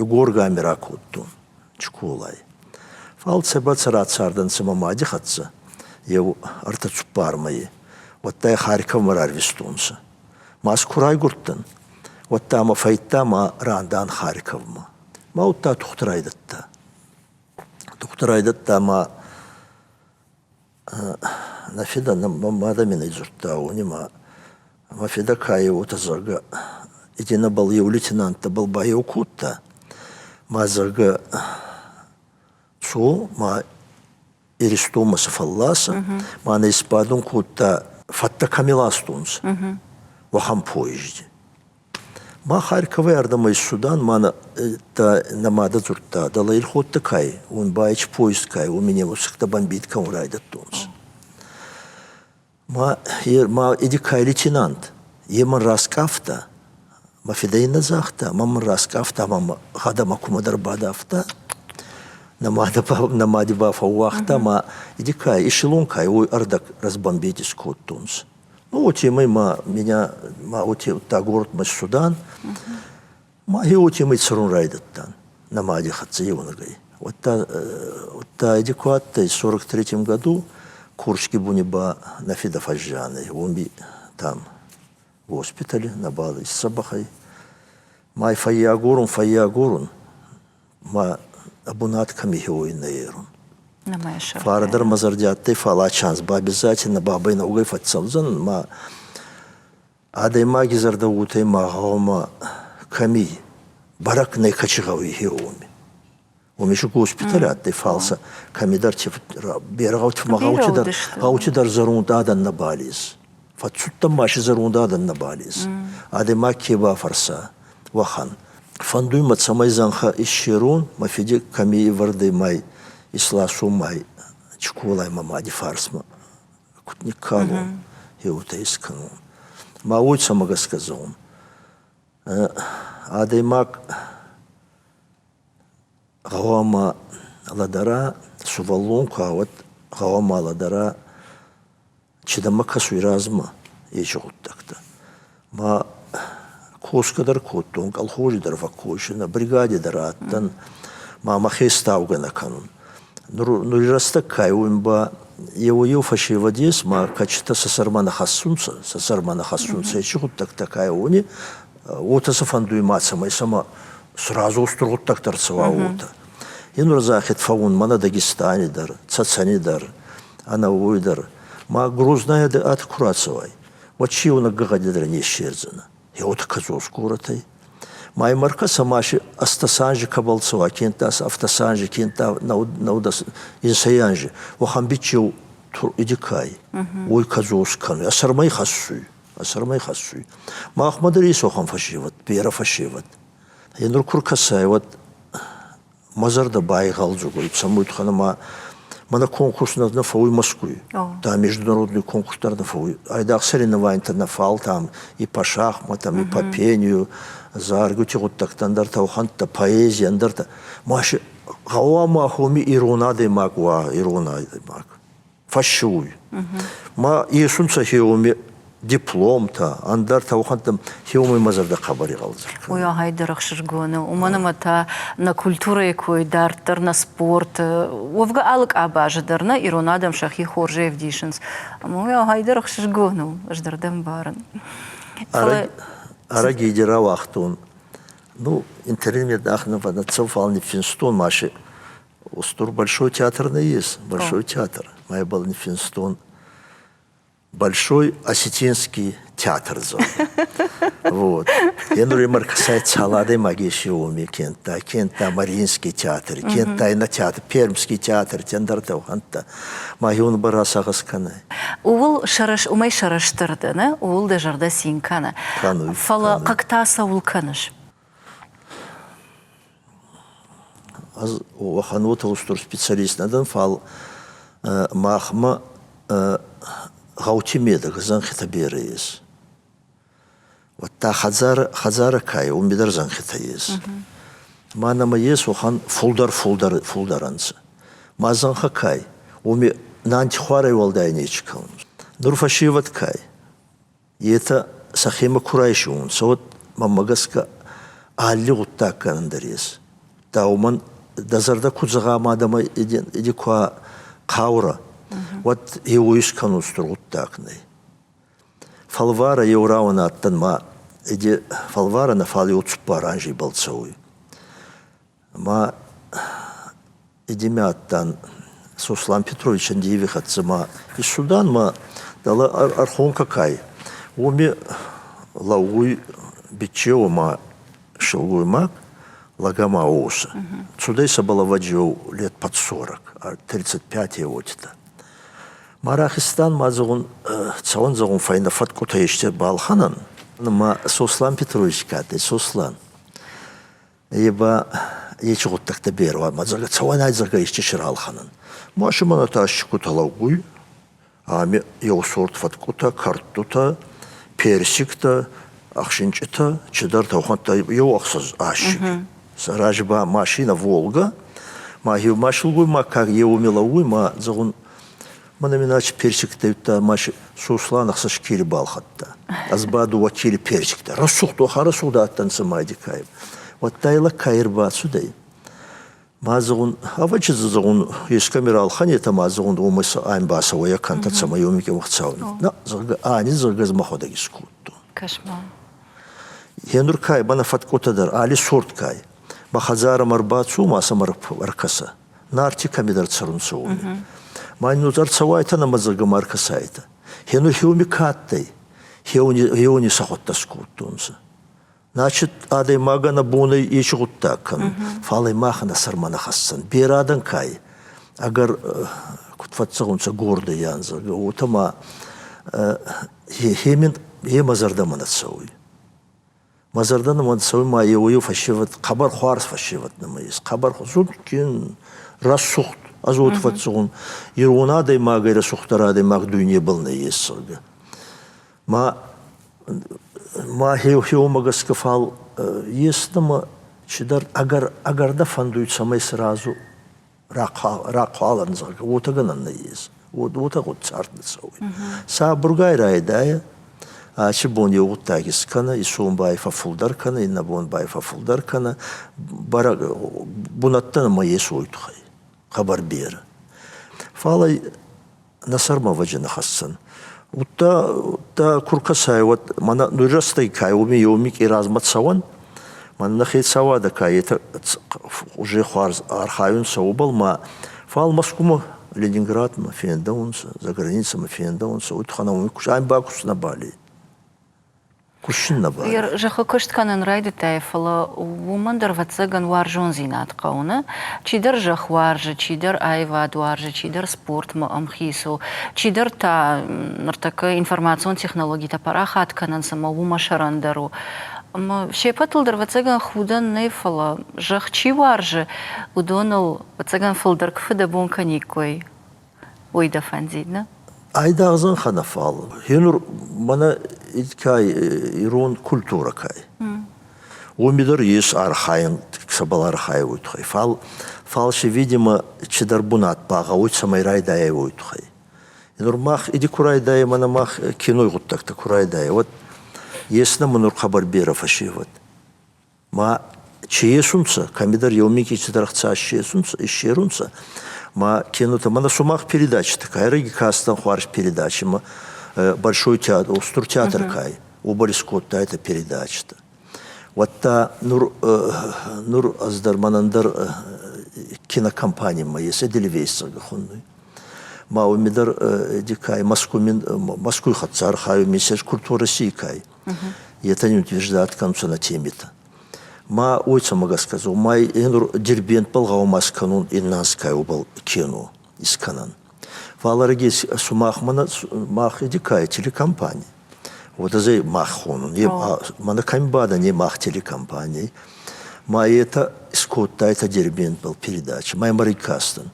Егоргами ракодтон. Чколай. Фал цӕбӕц рацардӕнцӕ мӕ мади хӕццӕ еу ӕртӕ-цуппар мӕйи, уӕдта Харьковмӕ рарвистонцӕ. Ма ку райгурдтӕн, уӕдта мӕ фӕйдта ма рандан Харьковмӕ. Ма удта тухт райдӕдта. Тухт райдӕдта ма нӕ фидӕ мӕ мадӕ мин ӕй дзурдта, уони ма мӕ фидӕ ка е, уотӕ зӕгъгӕ, единӕбӕл еу лейтенанттӕбӕл баеу кодта, ма зӕгъгӕ, цо, ма Иристонмӕ сӕ фӕлласӕ, ма нӕ исбадун кодта, фӕттӕ кӕми ластонцӕ, уӕхӕн поезди. Ма Харьковӕй ардӕмӕ иссудан, ма нӕ мадӕ дзурдта, дӕлӕ Ирходты кай, уон баич поезд кай, уоми немуцӕгтӕ бомбит кӕун райдӕдтонцӕ. Ма, ма иди кай лейтенант, е мӕн раскъафта, мӕ фидӕ ин нӕ загъта, ма мӕн раскъафта ӕма мӕ гъӕдӕмӕ кумӕдӕр бадавта. Нӕ мадӕ ба, нӕ мади ба фӕууагъта, ма иди кай, эшелон кай, уой ӕрдӕг разбомбить искодтонцӕ. Ну, уотемӕй ма меня, ма уоте удта городмӕ ссудан, ма хе уотемӕй цӕрун райдӕдтан нӕ мади хӕццӕ еунӕгӕй. Уӕдта, уӕдта иди ку адтӕй 43 году Курски буни ба нӕ фидӕ фӕззиан ӕй, уоми там госпитали нӕбал исдзӕбӕх ӕй. Ма фӕййагорун, фӕййагорун, ма бунат кӕми хеуой нӕ ерун. Фарӕ дӕр мӕ зӕрди адтӕй, фал ачанс ба обязательно бабӕй наукӕй фӕццӕудзӕн, ма адӕймаги зӕрдӕ уотӕй ма гъӕуама кӕми бӕрӕг некӕци гъӕуй хеуоми. Уоми си госпиталь адтӕй, фал сӕ кӕмидӕр берӕ гъӕути дӕр гъӕути дӕр зӕронд адӕн нӕбал ес. Фӕццудтӕн ма си зӕронд адӕн нӕбал ес. Адӕймаг ке бафӕрса, уӕхӕн. Фӕндуй мӕ, цӕмӕй зӕнхӕ иссерун, мӕ фиди кӕми ивӕрдӕй мӕй исласун мӕй Чиколай мӕ мади фарсмӕ куд никкалон, еутӕ искӕнун. Ма уой цӕмӕ гӕсгӕ зӕгъун? Адӕймаг гъӕуама лӕдӕра, сувӕллон ку уӕд гъӕуама лӕдӕра Чидӕмӕ кӕсуй размӕ ечи гъуддӕгтӕ. Ма косгӕ дӕр кодтон, колхози дӕр фӕккосинӕ, бригади дӕр адтӕн, ма мӕхе ставгӕ нӕ кӕнун. Нур нури рӕстӕг ка уин ба еуӕй-еу фӕсевӕд ес, ма кӕчитӕ сӕ сӕрмӕ нӕ хӕссунцӕ, сӕ сӕрмӕ нӕ хӕссунцӕ ечи гъуддӕгтӕ ка уони, уотӕ сӕ фӕндуй ма цӕмӕй сӕмӕ сразу устур гъуддӕгтӕ ӕрцӕуа уотӕ. Е нур захед фӕуун мӕнӕ Дагестани дӕр, Цӕцӕни дӕр, ӕнӕуой дӕр. Ма Грознайӕ ӕд ку рацӕуай, уӕд си еунӕг гӕгъӕди дӕр не ссердзӕнӕ. Еуотӕ кӕдзос горӕтӕй. Ма имӕ ӕркӕсӕ ма си ӕстӕс анзи кӕбӕл цӕуа, кента ӕфтӕс анзи, кента нӕудӕс инсӕй анзи, уӕхӕн биччеу идикай, уой кӕдзос кӕнуй, ӕ сӕрмӕ хӕссуй, ӕ сӕрмӕ хӕссуй. Махмӕ дӕр ес уӕхӕн фӕсевӕд, берӕ фӕсевӕд. Е нур ку ркӕсай, уӕд мӕ зӕрдӕ байгъӕлдзуг ӕй, цӕмӕй туххӕн ӕма мӕнӕ конкурс нӕ фӕууй Москвы. Там международный конкурс дӕр нӕ фӕууй. Айдагъ соревнованийтӕ нӕ фал там и по шахматам, и по пению, заргути гъуддӕгтӕ, ӕндӕртӕ, уӕхӕнттӕ, поэзи, ӕндӕртӕ. Ма си гъӕуама хоми ирон адӕймаг уа, ирон адӕймаг. Фӕссуй. Ма есунцӕ хеуоми дипломтӕ, ӕндӕртӕ, уӕхӕнттӕ хеуоми мӕ зӕрдӕ хъӕбӕр игъӕлдзӕг. Уый ахайдӕр ӕхсызгон у, уымӕн ӕмӕ та нӕ культурӕйы кой дарддӕр, нӕ спорт, уӕвгӕ алы къабазы дӕр нӕ ирон адӕм сӕхи хорзӕй ӕвдисынц. Ӕмӕ уый ахайдӕр ӕхсызгон у, ӕз дӕр дӕ ӕмбарын. Ӕрӕги иди рауагътон, ну, интернет ах нӕ фал ниффинстон ма Устур Большой театр нӕййес, Большой театр. Ма ибӕл ниффинстон Большой Осетинский театр зӕгъгӕ. Вот. Е нур имӕ ӕркӕсай цал адӕймаги ес уоми, кента, кента Мариинский театр, кента иннӕ театр, Пермский театр, ӕндӕртӕ уӕхӕнттӕ. Ма хеун ба расагъӕс кӕнай. Ууыл сӕрӕс, уымӕй сӕрыстыр дӕ, нӕ? Ууыл дӕ зӕрдӕ цин кӕны. Кӕнуй. Фӕлӕ хъыг та цӕуыл кӕныс? Ӕз уӕхӕн уотӕ устур специалист нӕ дӕн, фал махмӕ гъӕути медӕг зӕнхитӕ берӕ ес. Уӕдта хӕдзарӕ, хӕдзарӕ ка е, уоми дӕр зӕнхитӕ ес. Ма нӕмӕ ес уӕхӕн фулдӕр, фулдӕр, фулдӕр ӕнцӕ. Ма зӕнхӕ ка ӕй, уоми нантихуарӕй уӕлдай нечи кӕнун. Нур фӕсевӕд ка ӕй, Етӕ сӕхемӕ ку райсиуонцӕ, уӕд мӕмӕ гӕсгӕ алли гъуддаг кӕнӕн дӕр ес. Да уомӕн дӕ зӕрдӕ ку зӕгъа ма дӕмӕ иди ку хъаурӕ, уӕд еуой искӕнун устур гъуддаг нӕй. Фӕлварӕ еу рауӕн адтӕн ма иди фӕлварӕ нӕ, фал еу цуппар анзи ибӕл цӕуй. Ма идимӕ адтан Сослан Петрович Андрееви хӕццӕ ма иссудан ма дӕлӕ Ӕрхонкӕ кай, уоми лӕууй биччеу ма силгоймаг, лӕг ӕма уосӕ. Цудӕй сӕбӕл ӕвӕджиау лет под 40, 35 уотитӕ. Ма рахизтан ма зӕгъун, цӕуӕн зӕгъун фӕйнӕ фӕткъутӕ есте балхӕнӕн. Ма Сослан Петрович ка адтӕй, Сослан. Е ба ечи гъуддӕгтӕ берӕ ма зӕгъгӕ, цӕуӕнӕй зӕгъгӕ, ести сирӕлхӕнӕн. Ма си мӕнӕ тащикутӕ лӕууй, ами еу сорт фӕткъутӕ, кӕрдтутӕ, персиктӕ, ӕхсинчъитӕ, чидӕртӕ уӕхӕнттӕ еу ӕхсӕз ащики. Сӕ рази ба машинӕ «Волга», ма еума силгоймаг ка еуми лӕууй, ма зӕгъун, мӕнӕ мин ачи персиктӕ уидта, ма Сослан ӕхсӕз кили балхӕдта. Ӕз ба дууӕ кили персиктӕ. Рӕсугъд, рӕсугъд адтӕнцӕ майдикай. Уӕдта и лӕг ка ӕрбацудӕй, ма зӕгъун, ӕвӕджи зӕгъун, ескӕми ралхӕнетӕ, ма зӕгъун, уомӕ ӕм бацӕуӕ кӕнтӕ, цӕмӕй уоми ке уӕхцау. На, зӕгъгӕ, ани, зӕгъгӕ, ӕз мӕхуӕдӕг искодтон. Кӕсма. Енур кай, мӕнӕ фӕткъутӕ дӕр, али сорт кай. Мӕ хӕдзарӕмӕ ӕрбацу, ма сӕмӕ ӕркӕсӕ. Нарти кӕмидӕр цӕрунцӕ уоми. Ма ин ӕрцӕуайтӕ нӕмӕ зӕгъгӕ ма ӕркӕсайтӕ. Хенур хеуми ка адтӕй, хеуни сӕхуӕдтӕ скодтонцӕ. Значит, адӕймагӕн ӕ бонӕй ечи гъуддаг кӕнун, фал ӕй мах нӕ сӕрмӕ нӕ хӕссӕн. Берӕ адӕн кай, ӕгӕр куд фӕццӕгъунцӕ гордӕй ан, зӕгъгӕ, уотӕ ма хе мӕ зӕрдӕмӕ нӕ цӕуй. Мӕ зӕрдӕ нӕмӕ цӕуй ма еуей фӕсевӕд, хъӕбӕр хуарз фӕсевӕд нӕмӕ ес, хъӕбӕр зундгин, рӕсугъд, ӕз уотӕ фӕццӕгъун, ирон адӕймагӕй рӕсугъддӕр адӕймаг дуйнебӕл нӕййес, зӕгъгӕ. Ма ма хеуемӕ гӕсгӕ фал ес нӕмӕ чидӕр ӕгӕр ӕгӕр дӕ фӕндуй, цӕмӕй сразу рахъуалӕн, зӕгъгӕ, уотӕ гӕнӕн нӕййес. Уотӕ гъуд цард нӕ цӕуй. Сабургай райдайа, аци бон еу гъуддаг искӕнӕ, исон ба фӕффулдӕр кӕнӕ, иннӕ бон ба фӕффулдӕр кӕнӕ. Бӕрӕг бунӕттӕ нӕмӕ ес уой туххӕй. Хъӕбӕр берӕ. Фал ӕй нӕ сӕрмӕ ӕвӕджи нӕ хӕсдзӕн. Удта, удта ку ркӕсай, уӕд мӕнӕ нур рӕстӕги ка уоми еуми ке размӕ цӕуӕн, мӕнӕ нӕ хецауадӕ ка етӕ уже хуарз архайунцӕ уобӕл ма, фал Мӕскумӕ, Ленинградмӕ фендӕунцӕ, за границӕмӕ фендӕунцӕ, уой туххӕн уоми ку бакуст нӕбал ӕй. Кусын нӕ бар. Зӕххы куыст кӕнын райдыдтай, фӕлӕ уымӕн дӕр, ӕвӕццӕгӕн, уарзондзинад хъӕуы, нӕ? Чидӕр зӕхх уарзы, чидӕр аивад уарзы, чидӕр спортмӕ ӕмхиц у, чидӕр та ныртӕккӕ информацион технологитӕ парахат кӕнынц ӕмӕ уымӕ сӕрӕндӕр у. Ӕмӕ се ппӕтыл дӕр, ӕвӕццӕгӕн, худӕн нӕй, фӕлӕ зӕхх чи уарзы, уыдоныл, ӕвӕццӕгӕн, фылдӕр куы фыдӕбон кӕниккой, уый дӕ фӕндид, нӕ? Айдагъ зӕнхӕ нӕ фал. Хенур мӕнӕ кай ирон культурӕ кай. Уоми дӕр ес архайӕн, цӕбӕл архайуй туххӕй. Фал, фал си, видимо, чидӕр бунат багъӕуй, цӕмӕй райдайай уой туххӕй. Нур мах иди ку райдайӕ, мӕнӕ мах киной гъуддӕгтӕ ку райдайӕ, уӕд ес нӕмӕ нур хъӕбӕр берӕ фӕсевӕд. Ма чи есунцӕ, кӕмидӕр еу минкъий цидӕр ӕхца иссерунцӕ, ма кенутӕ мӕнӕ сумах передачитӕ кай, ӕрӕги кастӕн хуарз передачи, ма Большой театр, устур театр кай, уобӕл искодтайтӕ передачитӕ. Уӕдта нур, нур ӕз дӕр мӕнӕн дӕр кинокомпанимӕ ес, Эдельвейс хуннуй. Ма уоми дӕр дикай Москвы, Москвы хӕццӕ архайуй Министерство культуры России кай. Етӕ не утверждают кӕнунцӕ нӕ темитӕ. Ма уой цӕмӕ гӕсгӕ зо, ма енур Дербентбӕл гъӕуама скӕнун иннанскай уобӕл кино искӕнӕн. Фал ӕрӕги сумахмӕ мах эдикай телекомпани. Вот ӕз мах хонун. Мӕнӕ кӕми бадӕн, е мах телекомпани. Ма етӕ искодтайтӕ Дербентбӕл передача. Ма имӕ кастӕн.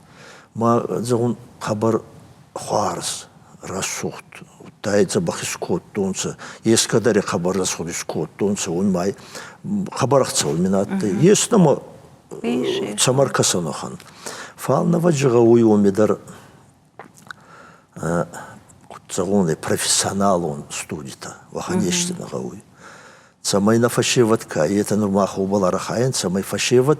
Ма зӕгъун хъӕбӕр хуарз, рӕсугъд, удта дзӕбӕх искодтонцӕ, ескӕдӕри хъӕбӕр рӕсугъд искодтонцӕ, уой ма хъӕбӕр ӕхцӕуӕн мин адтӕй. Ес нӕмӕ цӕмӕ ркӕсӕн уӕхӕн. Фал нӕвӕджи гъӕуй уоми дӕр куд зӕгъон, профессионалон студитӕ, уӕхӕн ести нӕ гъӕуй. Цӕмӕй нӕ фӕсевӕд ка, етӕ нур мах уобӕл архайӕн, цӕмӕй фӕсевӕд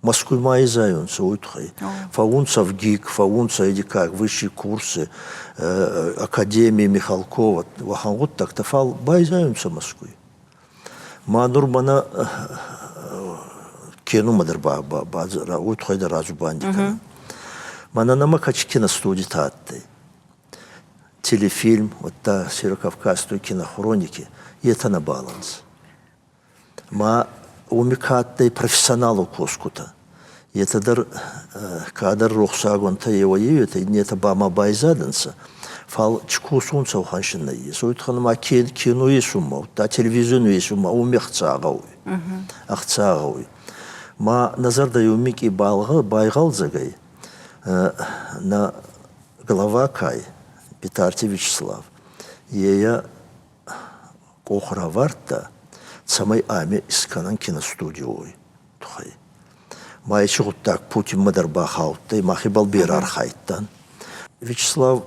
Москвы ма изайунцӕ, уой туххӕй. Фӕуунцӕ ВГИК, фӕуунцӕ эти как высшие курсы, Академии Михалкова, уӕхӕн гъуддӕгтӕ, фал байзайунцӕ Москвы. Ма нур мӕнӕ кенумӕ дӕр уой туххӕй дӕр радзубанди кӕнӕн. Мӕнӕ нӕмӕ кӕд киностудитӕ адтӕй. Телефильм, уӕдта Северокавказской кинохроники, етӕ нӕбал ӕнцӕ. Ма уоми ка адтӕй профессионалон косгутӕ, етӕ дӕр кадӕр рохсагонтӕ еуӕй-еуетӕ, иннетӕ ба ма байзадӕнцӕ. Фал чи косунцӕ, уӕхӕн си нӕййес. Уой туххӕн ма кино есунмӕ, удта телевизион есунмӕ уоми ӕхца гъӕуй. Ӕхца гъӕуй. Ма нӕ зӕрдӕ еу минкъий байгъӕлдзӕг ӕй. Нӕ глава кай, Битарти Вячеслав, е къох равардта, цӕмӕй ами искӕнӕн киностудиой туххӕй. Ма еци гъуддаг Путинмӕ дӕр бахаудтӕй, мӕхебӕл берӕ архайдтан. Вячеслав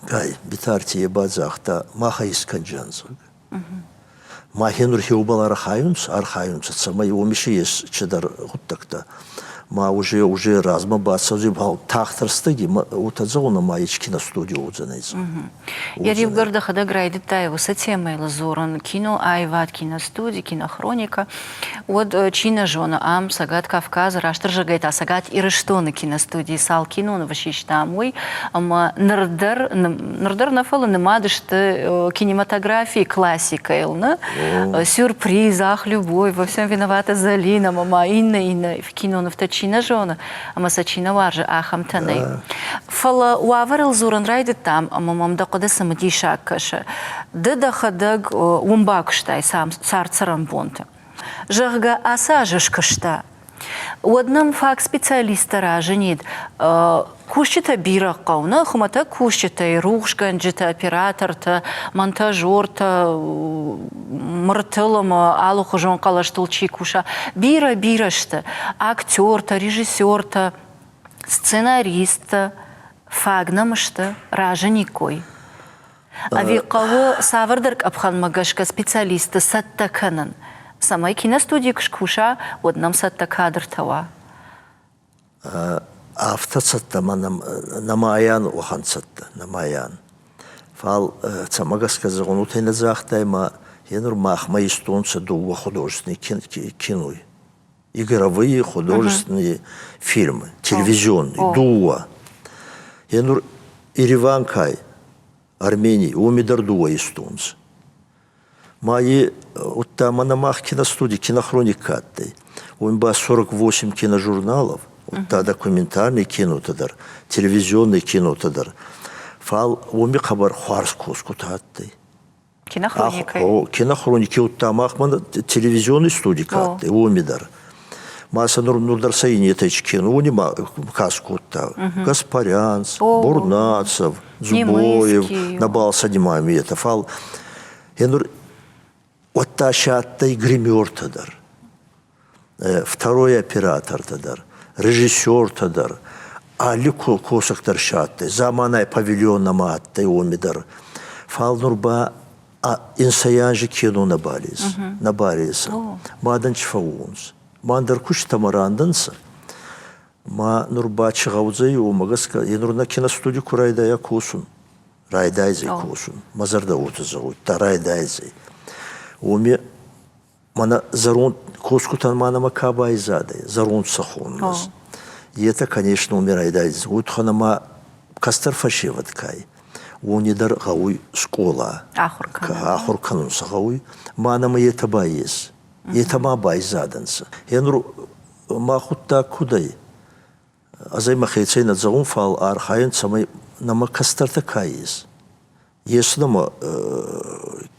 Гай Битарти е ба загъта, мах ӕй искӕнджиан, зӕгъгӕ. Махе нур хеубӕл архайунцӕ, архайунцӕ, цӕмӕй уоми си ес чидӕр гъуддӕгтӕ. Ма уже уже размӕ бацӕудзӕй, фал тагъд рӕстӕги уотӕ зӕгъун, ӕма ес киностудио уодзӕнӕй. Йӕ риугӕр дӕхӕдӕг райдыдтай уыцы темӕйыл дзурын, кино аивад, киностуди, кинохроникӕ. Уӕд чи нӕ зоны, ам Цӕгат Кавказы, растдӕр зӕгъгӕй та Цӕгат Ирыстоны киностудийы цал кинонывы систам, уый ӕмӕ ныр дӕр, ныр дӕр нӕ, фӕлӕ нымад сты кинематографийы классикӕйыл, нӕ? Сюрприз, Ах, любовь, Во всем виновата Залина, ӕмӕ ма иннӕ иннӕ кинонывтӕ чи нӕ зоны ӕмӕ сӕ чи нӕ уарзы, ахӕмтӕ нӕй. Фӕлӕ уавӕрыл дзурын райдыдтам, ӕмӕ мӕм дӕ хъуыды цымыдисаг кӕсы. Ды дӕхӕдӕг уым бакуыстай цард-цӕрӕнбонты. Зӕгъгӕ, ацы аз скуыста. Уӕд нӕм фаг специалисттӕ разынид. Кусджытӕ бирӕ хъӕуы, нӕ хуымӕтӕг кусджытӕй, рухсгӕнджытӕ, оператортӕ, монтажертӕ, мыртыл ӕмӕ алыхуызон хъӕлӕстыл чи куса. Бирӕ-бирӕ сты. Актертӕ, режиссертӕ, сценаристтӕ фаг нӕм сты, разыниккой. Ӕви хъӕуы цавӕрдӕр къӕпхӕнмӕ гӕсгӕ специалистты цӕттӕ кӕнын, цӕмӕй киностудийы куы скуса, уӕд нӕм цӕттӕ кадртӕ уа? Афтӕ цӕттӕ ма нӕмайӕн уӕхӕн цӕттӕ, нӕмайӕн. Фал цӕмӕ гӕсгӕ зӕгъун, уотӕ нӕ загътай ма е нур махмӕ истонцӕ дууӕ художественный киной. Игровые художественные фильмы, телевизионные, дууӕ. Е нур Ереван кай, Армений, уоми дӕр дууӕ истонцӕ. Ма е удта мӕнӕ мах киностуди кинохроник адтӕй. Уоми ба 48 киножурналов, удта документальный кинотӕ дӕр, телевизионный кинотӕ дӕр. Фал уоми хъӕбӕр хуарз косгутӕ адтӕй. Кинохроникӕй? Кинохроники удта махмӕ телевизионный студи ка адтӕй, уоми дӕр. Ма сӕ нур, нур дӕр сӕ иннетӕй кино, уони ма кас кодта. Гаспарянц, Бурнацев, Зубоев, нӕбал сӕ нимайӕм етӕ. Фал е нур уӕдта сӕ адтӕй гримертӕ дӕр, второй оператортӕ дӕр, режиссертӕ дӕр, алли косӕг дӕр сӕ адтӕй, заманай павильон нӕма адтӕй уоми дӕр. Фал нур ба инсӕй анзи кино нӕбал ес, нӕбал ес. Мадӕн чи фӕуунцӕ? Ма ӕндӕр кустӕмӕ рандӕнцӕ. Ма нур ба чи гъӕудзӕй, уомӕ гӕсгӕ е нур нӕ киностуди ку райдайа косун, райдайдзӕй косун. Мӕ зӕрдӕ уотӕ зӕгъуй, райдайдзӕй. Уоми мӕнӕ зӕронд косгутӕн ма нӕмӕ ка байзадӕй, зӕронд сӕ хонунц. Етӕ, конечно, уоми райдайдзӕй. Уой туххӕн ӕма кӕстӕр фӕсевӕд ка ӕй, уони дӕр гъӕуй скъола. Ахур кӕнун сӕ гъӕуй. Ма нӕмӕ етӕ ба ес. Етӕ ма байзадӕнцӕ. Е нур ма гъуддаг куд ӕй? Ӕз ӕй мӕхецӕй нӕ зӕгъун, фал архайун, цӕмӕй нӕмӕ кӕстӕртӕ ка ес, ес нӕмӕ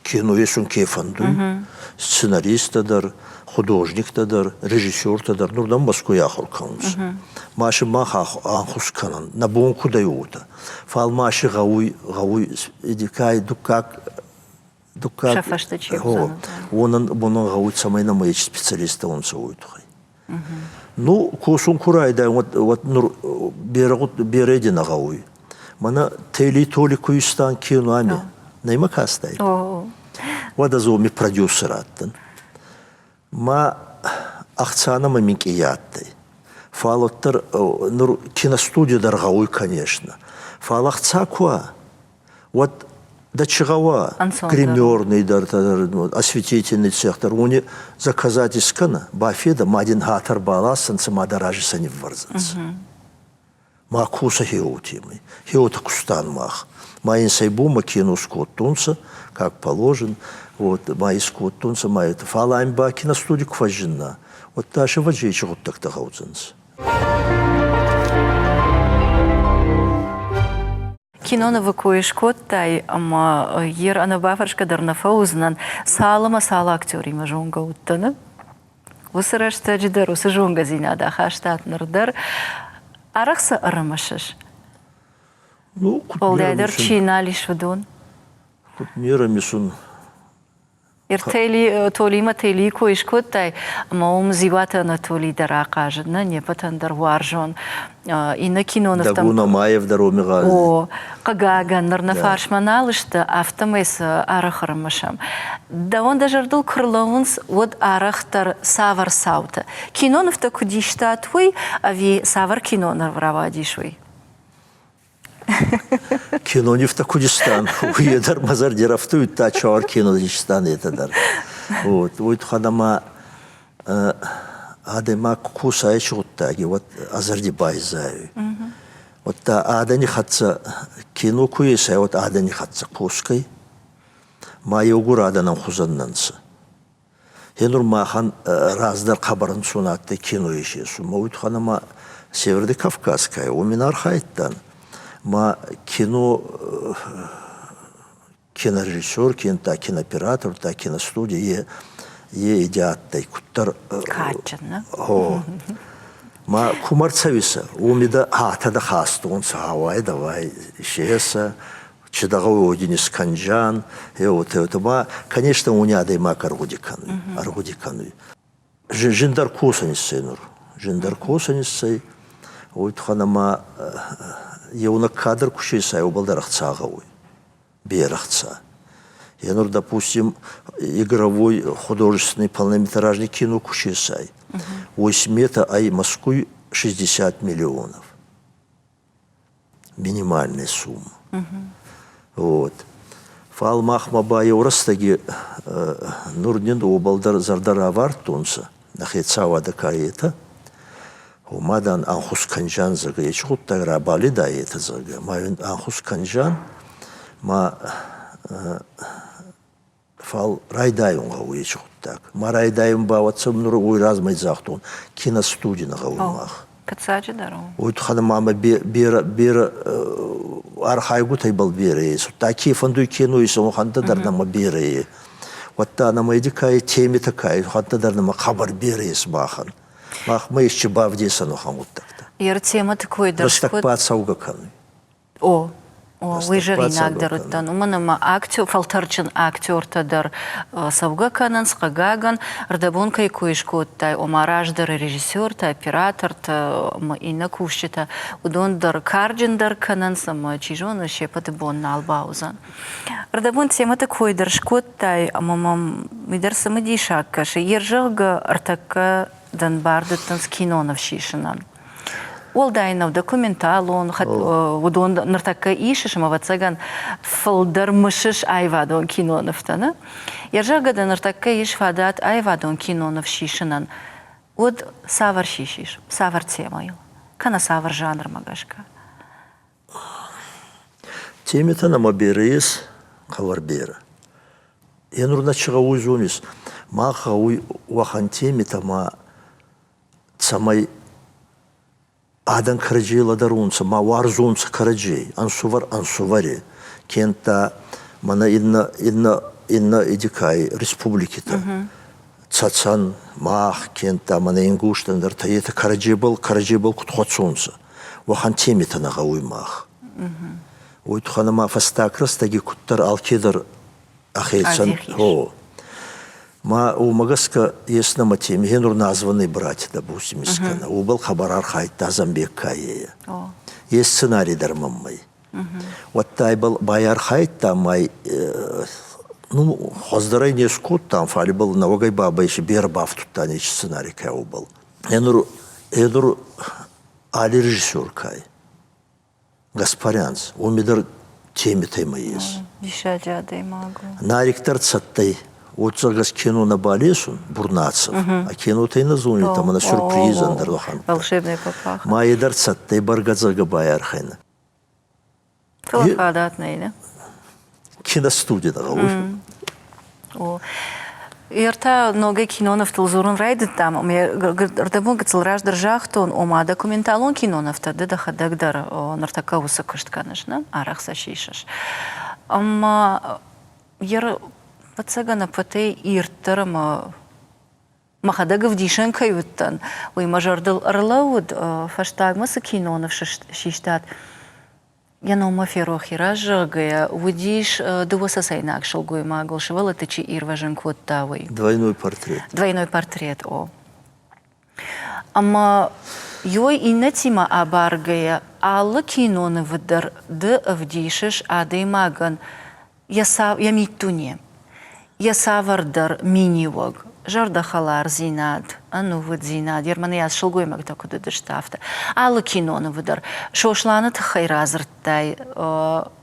кино есун ке фӕндуй, сценаристтӕ дӕр, художниктӕ дӕр, режиссертӕ дӕр нур нӕм Мӕскуй ахур кӕнунцӕ. Ма си мах ӕнхус кӕнӕн, нӕ бон куд ӕй, уотӕ. Фал ма си гъӕуй, гъӕуй дуккаг дуккаг Сӕ фӕстӕ чи уонӕн уонӕн гъӕуй, цӕмӕй нӕмӕ ечи специалисттӕ унцӕ, уой туххӕй. Ну, косун ку райдай, уӕд, уӕд нур берӕ, берӕ нӕ гъӕуй. Мӕнӕ Тели-Толи ку истан кино ами, нӕ имӕ кастай? Уӕд ӕз уоми продюсер адтӕн. Ма ӕхцанӕмӕ минкъий адтӕй. Фал уӕддӕр нур киностудио дӕр гъӕуй, конечно. Фал ӕхца ку уа, уӕд дӕ чи гъӕуа, гримерный дӕр, осветительный цех дӕр, уони заказать искӕнӕ, бафедӕ, ма дин хатӕр баласӕнцӕ, ма дӕ рази сӕ ниввӕрдзӕнцӕ. Ма косӕ хеуотемӕй. Хеуотӕ кустан мах. Ма ин сӕ бумӕ кино скодтонцӕ, как положено, вот, ма искодтонцӕ, ма это. Фал ам ба киностуди ку фӕззинна, уӕдта сӕвӕджечи гъуддӕгтӕ гъӕудзӕнцӕ. Кинонывы кой скодтай, ӕмӕ ер ӕнӕбафӕрсгӕ дӕр нӕ фӕуыдзынӕн, цал ӕмӕ цал актеримӕ зонгӕ уыдтӕн. Уыцы рӕстӕджы дӕр уыцы зонгӕдзинад ахастат ныр дӕр. Арӕх сӕ ӕрымысыс? Ну, куыд Уӕлдайдӕр чи нал ис, уыдон? Куыд не рымысын? Иртели Толимӕ Телийы кой скодтай, ӕмӕ уым Дзиуаты Анатолий дӕр ахъазыд, нӕ не ппӕтӕн дӕр уарзон. Иннӕ кинонывтӕм... Дагун Омаев дӕр уым гъазыд. О, хъыгагӕн, ныр нӕ фарсмӕ нал сты, афтӕмӕй сӕ арӕх ӕрымысӕм. Дӕуӕн дӕ зӕрдыл куы рлӕууынц, уӕд арӕхдӕр цавӕр цаутӕ? Кинонывтӕ куыд истат уый, ӕви цавӕр киноныв рауадис уый? Кинонивтӕ куд истан, уый дӕр мӕ зӕрди рафтуйдта, чауар кино истан етӕ дӕр. Вот, уой туххӕн ӕма адӕймаг ку косай гъуддаги, уӕд ӕ зӕрди байзайуй. Уӕдта адӕни хӕццӕ кино ку есай, уӕд адӕни хӕццӕ косгӕй, ма еугур адӕн ӕмхузӕн нӕ нцӕ. Гъенур махӕн раздӕр хъӕбӕр ӕнцон адтӕй кино исесун. Ма уой туххӕн ӕма Северный Кавказ ка уоми нӕ архайдтан. Ма кино кинорежиссер, кенӕ кинооператор, та киностудия е е иде адтӕй куддӕр. Кадджын, нӕ? Гъо. Ма кумӕ рцӕуисӕ, уоми дӕ гьатӕ дӕ хастонцӕ, гъӕуай давай исесӕ, Чидӕгъӕуи одини скӕнджан, еуотӕ ма, конечно, уни адӕймаг ӕргъуди кӕнуй, ӕргъуди кӕнуй. Зиндӕр косӕн иссӕй нур. Зиндӕр косӕн иссӕй. Уой туххӕн ӕма еунӕг кадр ку сесай, уобӕл дӕр ӕхца гъӕуй. Берӕ ӕхца. Е нур, допустим, игровой художественный полнометражный кино ку сесай, уой смета ӕй Москвы 60 миллионов. минимальная сумма. Вот. Фал махмӕ ба еу рӕстӕги нур нин уобӕл дӕр зӕрдӕ равардтонцӕ, нӕ хецауадӕ ка етӕ, уомӕ, дан, ӕнхус кӕнзиан, зӕгъгӕ, ечи гъуддаг рабалида етӕ, зӕгъгӕ, ма ин ӕнхус кӕнзиан, ма Фал райдайун гъӕуй еци гъуддаг. Ма райдайун ба уӕд нур уой размӕ загътон, киностуди нӕ гъӕуй мах. Фиццаджыдӕр у. Уой туххӕн ма берӕ берӕ архайгутӕй бал берӕ ес. Удта ке фӕндуй кино исун, уӕхӕнттӕ дӕр нӕмӕ берӕ е. Уӕдта нӕмӕ еди ка темитӕ ка уӕхӕнттӕ дӕр нӕмӕ хъӕбӕр берӕ ес махӕн. Махмӕ есчи бавдесӕн уӕхӕн гъуддӕгтӕ. Ер темӕты кой дӕр Рӕстӕг ба цӕугӕ кӕнуй. О, о, уый зӕгъинаг дӕр уыдтӕн, уымӕн ӕмӕ актер, фӕлтӕрджын актертӕ дӕр цӕугӕ кӕнынц, хъыгагӕн, ӕрдӕбон кӕй кой скодтай, ома раздӕры режиссертӕ, оператортӕ ӕмӕ иннӕ кусджытӕ, уыдон дӕр карджындӕр кӕнынц ӕмӕ, чи зоны, се ппӕты бон нал бауыдзӕн. Ӕрдӕбон темӕты кой дӕр скодтай, ӕмӕ мӕм уый дӕр цымыдисаг кӕсы. Йе рзӕгъгӕ ӕртӕккӕ дын бар дӕттынц киноныв сисынӕн. Уӕлдай нӕу документалон, уыдон ныртӕккӕ исыс ӕмӕ, ӕвӕццӕгӕн, фылдӕр мысыс аивадон кинонывтӕ, нӕ? Йӕ зӕгъгӕ дӕ ныртӕккӕ ис фадат аивадон киноныв сисынӕн, уӕд цавӕр сисис, цавӕр темӕйыл, кӕнӕ цавӕр жанрмӕ гӕсгӕ? Темӕтӕ нӕмӕ берӕ ес, хъӕбӕр берӕ. Е нур нӕ чи гъӕуй зонис, мах гъӕуй уӕхӕн темитӕ ма цӕмӕй адӕн кӕрӕдзей лӕдӕрунцӕ, ма уарзонцӕ кӕрӕдзей, ӕнсувӕр ӕнсувӕри, кенӕдта мӕнӕ иннӕ иннӕ иннӕ идикай республикитӕ. Цӕцӕн, мах, кенӕдта мӕнӕ ингуштӕн дӕр етӕ кӕрӕдзебӕл кӕрӕдзебӕл куд хуӕцонцӕ, уӕхӕн темитӕ нӕ гъӕуй мах. Уой туххӕн ӕма фӕстаг рӕстӕги куддӕр алкедӕр ӕхецӕн гъо. Ма уомӕ гӕсгӕ ес нӕмӕ теми, гьенур названный братья, допустим, искӕнӕ. Уобӕл хабар архайдта Замбек Каея. Ес сценарий дӕр мӕммӕй. Уӕдта ибӕл байархайдта май ну, хуӕздӕрӕй не скодтам, фал ибӕл нӕуӕгӕй бабӕй си берӕ бафтудта нечи сценарий кӕубӕл. Гьенур, гьенур али режиссер кай. Гаспарянц, уоми дӕр темитӕй ма ес. Диссаджы адӕймаг у. Нарик дӕр цӕттӕй. Отзӕгӕс кино нӕ балесун, Бурнацев. А кинотӕй нӕ зонетӕ, мӕнӕ сюрприз ӕндӕр уӕхӕнттӕ. Волшебный папах. Ма е дӕр цӕттӕй бӕргӕ дзӕгӕ байархайна. Фӕлӕ фадат нӕй, нӕ? Киностудий нӕ гъӕуй. О. Ӕртӕ ногӕй кинонывтыл дзурын райдыдтам, ӕмӕ ӕрдӕбон гыццыл раздӕр загътон, ома документалон кинонывтӕ ды дӕхӕдӕг дӕр ныртӕккӕ уыцы куыст кӕныс, нӕ? Арӕх сӕ сисыс. Ӕмӕ ӕвӕццӕгӕн, ӕппӕтӕй ирддӕр ӕмӕ мӕхӕдӕг ӕвдисӕн кӕй уыдтӕн, уый мӕ зӕрдыл ӕрлӕууыд, фӕстагмӕ цы киноныв систат, Йӕ номмӕ ферох и раззӕгъгӕйӕ, уыдис дыууӕ цӕцӕйнаг сылгоймагыл сывӕллӕтты чи ирвӕзын кодта, уый. Двойной портрет. Двойной портрет, о. Ӕмӕ иуӕй иннӕтимӕ абаргӕйӕ, алы кинонывы дӕр ды ӕвдисыс адӕймагӕн йӕ, йӕ миддуне, йӕ цавӕрдӕр миниуӕг, зӕрдӕхӕлардзинад, ӕнувыддзинад, ермӕныйас сылгоймӕгтӕ куыд уыдысты, афтӕ. Алы кинонывы дӕр Сосланы тыххӕй радзырдтай,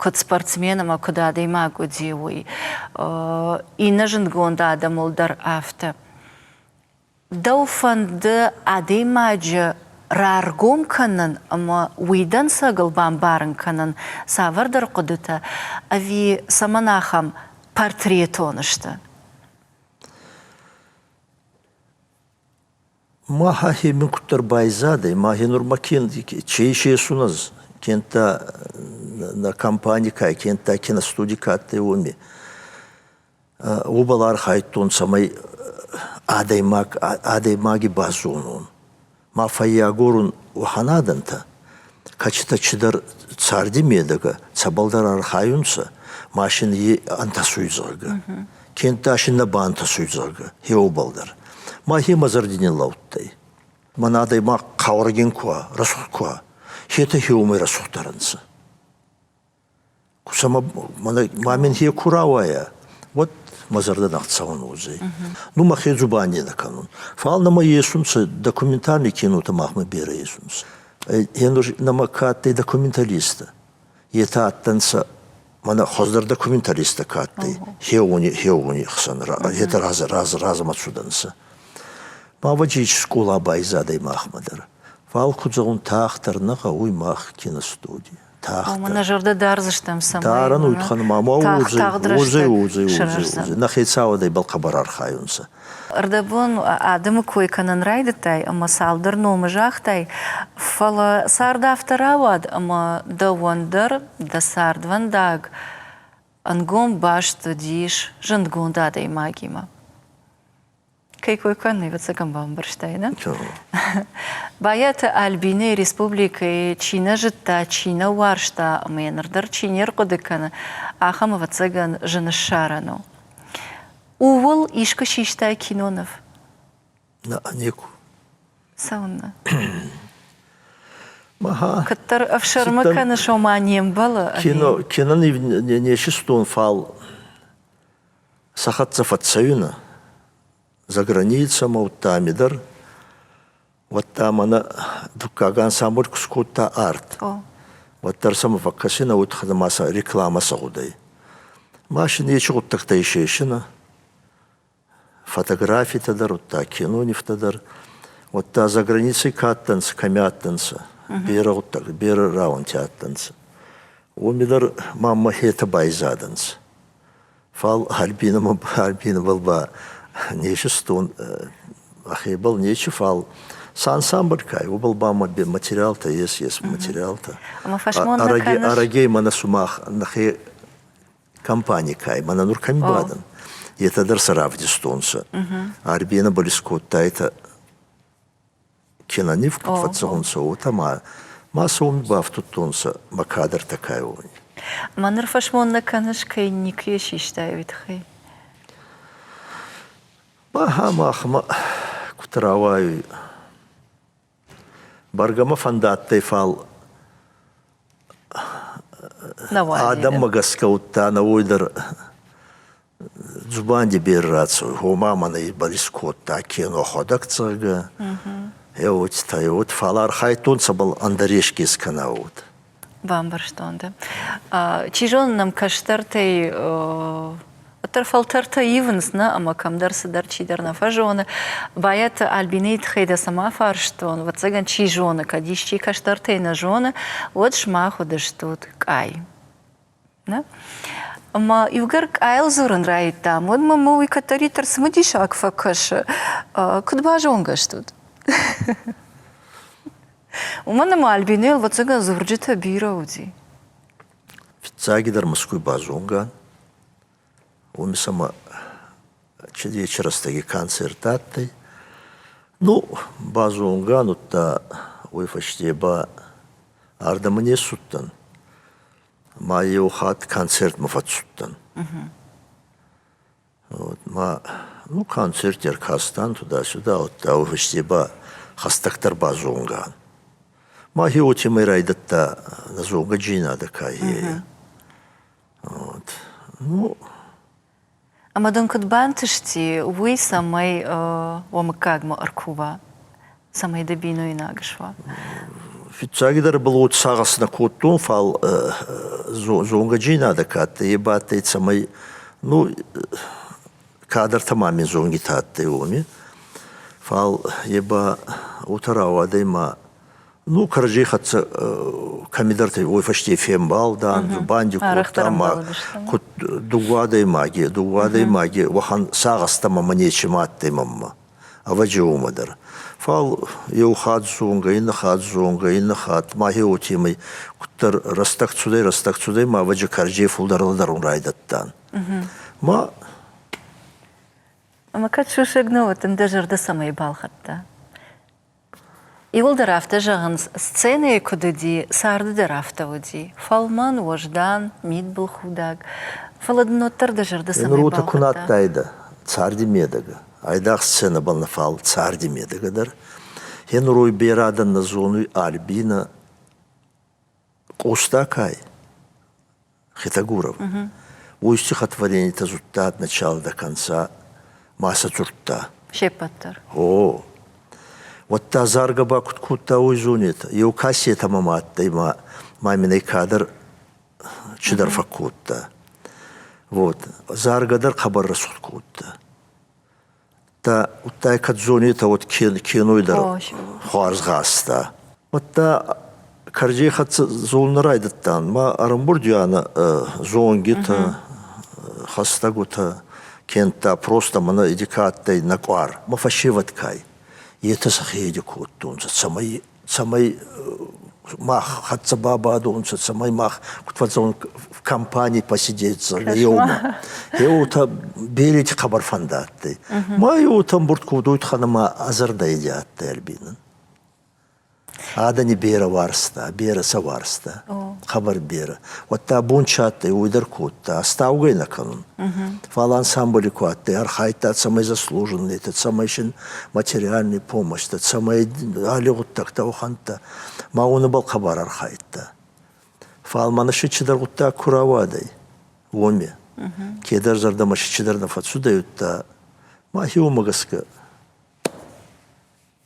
куыд спортсмен ӕмӕ куыд адӕймаг уыди, уый. Иннӕ зындгонд адӕмыл дӕр афтӕ. Дӕу фӕнды адӕймаджы раргом кӕнын ӕмӕ уый дӕнцӕгыл бамбарын кӕнын цавӕрдӕр хъуыдытӕ ӕви цӕмӕн ахӕм портретон сты? Мах ӕхе мин куддӕр байзадӕй, махе нурма ке исесун ӕз, кента нӕ компани ка, кента киностуди ка адтӕй, уоми. Уобӕл архайдтон, цӕмӕй адӕймаг адӕймаги базонон. Ма фӕййагорун уӕхӕн адӕнтӕ, кӕцитӕ чидӕр царди медӕгӕ цӕбӕлдӕр архайунцӕ, ма син е ӕнтӕсуй, зӕгъгӕ. Кента син нӕ бантӕсуй, зӕгъгӕ, хеуобӕл дӕр. Ма хе мӕ зӕрди ниллӕудтӕй. Мӕн адӕймаг хъаурӕгин ку уа, рӕсугъд ку уа, хетӕ хеуомӕй рӕсугъддӕр ӕнцӕ. Ма мин хе ку рауайа, уӕд мӕ зӕрдӕ нӕхцӕуӕн уодзӕй. Ну, мӕхе дзубанди нӕ кӕнун. Фал нӕмӕ есунцӕ документальный кинотӕ махмӕ берӕ есунцӕ. Нӕмӕ ка адтӕй документалисттӕ, етӕ адтӕнцӕ мӕнӕ хуӕздӕр документалисттӕ ка адтӕй, хеуони, хеуони хсӕн, етӕ разӕмӕ цудӕнцӕ. Бавӕджи скъола байзадӕй махмӕ дӕр. Фал куд зӕгъун, тагъддӕр нӕ гъӕуй мах киностуди. Тагъддӕр. Нӕ зӕрдӕ дардзыстӕм, цӕмӕй Дарӕн уйтхӕн ма ма уодзӕй, уодзӕй, уодзӕй, уодзӕй. Нӕ хецауадӕй бал хъӕбӕр архайунцӕ. Ӕрдӕбон адӕмы кой кӕнын райдыдтай ӕмӕ цалдӕр номы загътай, фӕлӕ цард афтӕ рауад, ӕмӕ дӕуӕн дӕр дӕ цардвӕндаг ӕнгом баст уыдис зындгонд адӕймагимӕ. Кӕй кой кӕнын, ӕвӕццӕгӕн бамбӕрстай, нӕ? Байаты Альбинӕйы республикӕйы чи нӕ зыдта, чи нӕ уарзта ӕмӕ йӕ ныр дӕр чи не рхъуыды кӕны, ахӕм, ӕвӕццӕгӕн, зын ссарӕн у. Ууыл искуы систай киноныв? Нӕ, никуы. Цӕуыннӕ? Куыддӕр ӕфсӕрмы кӕныс, ома не мбӕлы? Кино, киноныв не систон, фал сӕ хӕццӕ фӕццӕуинӕ за границӕмӕ, удта ами дӕр. Уӕдта мӕнӕ дуккаг ансамбль ку скодта арт. Уӕддӕр сӕмӕ фӕккӕсинӕ, уотӕ ма сӕ рекламӕ сӕ гъудӕй. Ма син ечи гъуддӕгтӕ исесинӕ. Фотографитӕ дӕр, удта кинонивтӕ дӕр. Уӕдта за границей ка адтӕнцӕ, кӕми адтӕнцӕ, берӕ гъуддӕг, берӕ рауӕнти адтӕнцӕ. Уоми дӕр ма мӕхетӕ байзадӕнцӕ. Фал Альбинӕмӕ Альбинӕбӕл ба не систон, ӕхебӕл нечи, фал сӕ ансамбль кай, уобӕл ба материалтӕ ес, ес материалтӕ. Ӕма фӕсмон нӕ кӕныс? Ӕрӕгей мӕнӕ сумах нӕхе компани кай, мӕнӕ нур кӕми бадӕн, етӕ дӕр сӕ равдистонцӕ. Альбинӕбӕл искодтайтӕ кинонив куд фӕццӕунцӕ, уотӕ ма ма сӕ уоми бафтудтонцӕ мӕ кадртӕ кай уони. Ма нур фӕсмон нӕ кӕныс, кӕй никуы систай, уый тыххӕй? Махӕ махмӕ куд рауайуй. Бӕргӕ мӕ фӕндадтӕй, фал адӕммӕ гӕсгӕ удта ӕнӕуой дӕр дзубанди берӕ рацӕуй, гъома мӕнӕ ибӕл искодта кино ходӕг зӕгъгӕ, еуотитӕ, еуот, фал архайдтон цӕбӕл ӕндӕр еске искӕна, уот. Бамбӕрстон дӕ. Чи зоны нӕм кӕстӕртӕй уӕддӕр фӕлтӕртӕ ивынц, нӕ, ӕмӕ кӕмдӕр цыдӕр чидӕр нӕ фӕзоны. Байаты Альбинӕйы тыххӕй дӕ цӕмӕ фарстон, ӕвӕццӕгӕн, чи зоны, кӕд исчи кӕстӕртӕй нӕ зоны, уӕд сымах уыдыстут къай. Нӕ? Ӕмӕ иугӕр къайыл дзурын райдыдтам, уӕд мӕм уый кӕддӕриддӕр цымыдисаг фӕкӕсы. Куыд базонгӕ стут? Уымӕн ӕмӕ Альбинӕйыл, ӕвӕццӕгӕн, дзурджытӕ бирӕ уыди. Фиццагидӕр Мӕскуй базонгӕ ан. Уоми сӕмӕ ечи рӕстӕги концерт адтӕй. Ну, базонгӕ ан, удта уой фӕсте ба ардӕмӕ не ссудтӕн. Ма еу хатт концертмӕ фӕццудтӕн. Вот, ма ну, концерт ӕркастан туда-сюда, удта уой фӕсте ба хӕстӕгдӕр базонгӕ ан. Ма хе уотемӕй райдӕдта нӕ зонгӕдзийнадӕ ка е. Вот. Ну, Ӕмӕ дын куыд бантысти уый, цӕмӕй уӕ мыггагмӕ ӕркува, цӕмӕй дӕ бинойнаг суа? Фиццагидӕр был уот сагъӕс нӕ кодтон, фал зонгӕдзийнадӕ ка адтӕй, е ба адтӕй, цӕмӕй ну, кадӕртӕ ма мин зонгитӕ адтӕй уоми. Фал е ба уотӕ рауадӕй ма Ну, кӕрӕдзей хӕццӕ кӕмидӕртӕ уой фӕсте фембалдан, дзубанди кодтам, ма куд дууӕ адӕймаги уӕхӕн сагъӕстӕ мӕмӕ нечи ма адтӕй мӕнмӕ. Ӕвӕджи уомӕ дӕр. Фал еу хатт зонгӕ, иннӕ хатт зонгӕ, иннӕ хатт ма хе уотемӕй куддӕр рӕстӕг цудӕй, рӕстӕг цудӕй, ма ӕвӕджи кӕрӕдзей фулдӕр лӕдӕрун райдӕдтан. Ма Ӕмӕ кӕд сусӕг нӕ уыд, дӕ зӕрдӕ цӕмӕй балхӕдта? Иуылдӕр афтӕ зӕгъынц, сценӕйы куыд уыди, царды дӕр афтӕ уыди. Фӕлмӕн, уӕздан, мидбылхудаг. Фӕлӕ дын уӕддӕр дӕ зӕрдӕ цӕмӕй Нур уотӕ ку нӕ адтайдӕ царди медӕгӕ, айдагъ сценӕбӕл нӕ, фал царди медӕгӕ дӕр. Хе нур берӕ адӕн нӕ зонуй Альбинӕ Къоста ка ӕй? Хетагуров. Уой стихотворенитӕ зудта от начала до конца, ма сӕ дзурдта. Се ппӕт дӕр. О, уӕдта заргӕ ба куд кодта, уой зонетӕ. Еу кассетӕ мӕмӕ адтӕй, ма, ма мин ӕй кадӕр чидӕр фӕккодта. Вот. Заргӕ дӕр хъӕбӕр рӕсугъд кодта. Удта, удта кӕд зонетӕ, уӕд киной дӕр хуарз гъазта. Удта кӕрдзей хӕццӕ зонун райдӕдтан. Ма ӕрӕмбурд уианӕ зонгитӕ, хӕстӕгутӕ, кеннта просто мӕнӕ иди ка адтӕй нӕ къуар. Ма фӕсевӕд кай, етӕ сӕхе иди кодтонцӕ, цӕмӕй мах хӕццӕ бабадонцӕ, цӕмӕй мах куд фӕццӕуӕн в компании посидеть еумӕ. Еутӕ берети хъӕбӕр фӕндӕ адтӕй. Ма еутӕ ӕмбурд кодтой ма ӕ зӕрдӕ иди адтӕй Альбинӕн. Адӕни берӕ уарзта, берӕ сӕ уарзта, хъӕбӕр берӕ. Уӕдта бон чи адтӕй, уой дӕр кодта, астаугӕй нӕ кӕнун. Фал ансамбли ку адтӕй, архайдта, цӕмӕй заслуженныйтӕ, цӕмӕй син материальный помощьтӕ, цӕмӕй алли гъуддӕгтӕ уӕхӕнттӕ. Ма уонӕбӕл хъӕбӕр архайдта. Фал мӕнӕ си чидӕр гъуддаг ку рауадӕй, уоми. Кедӕр зӕрдӕмӕ си чидӕр нӕ фӕццудӕй, удта ма уомӕ гӕсгӕ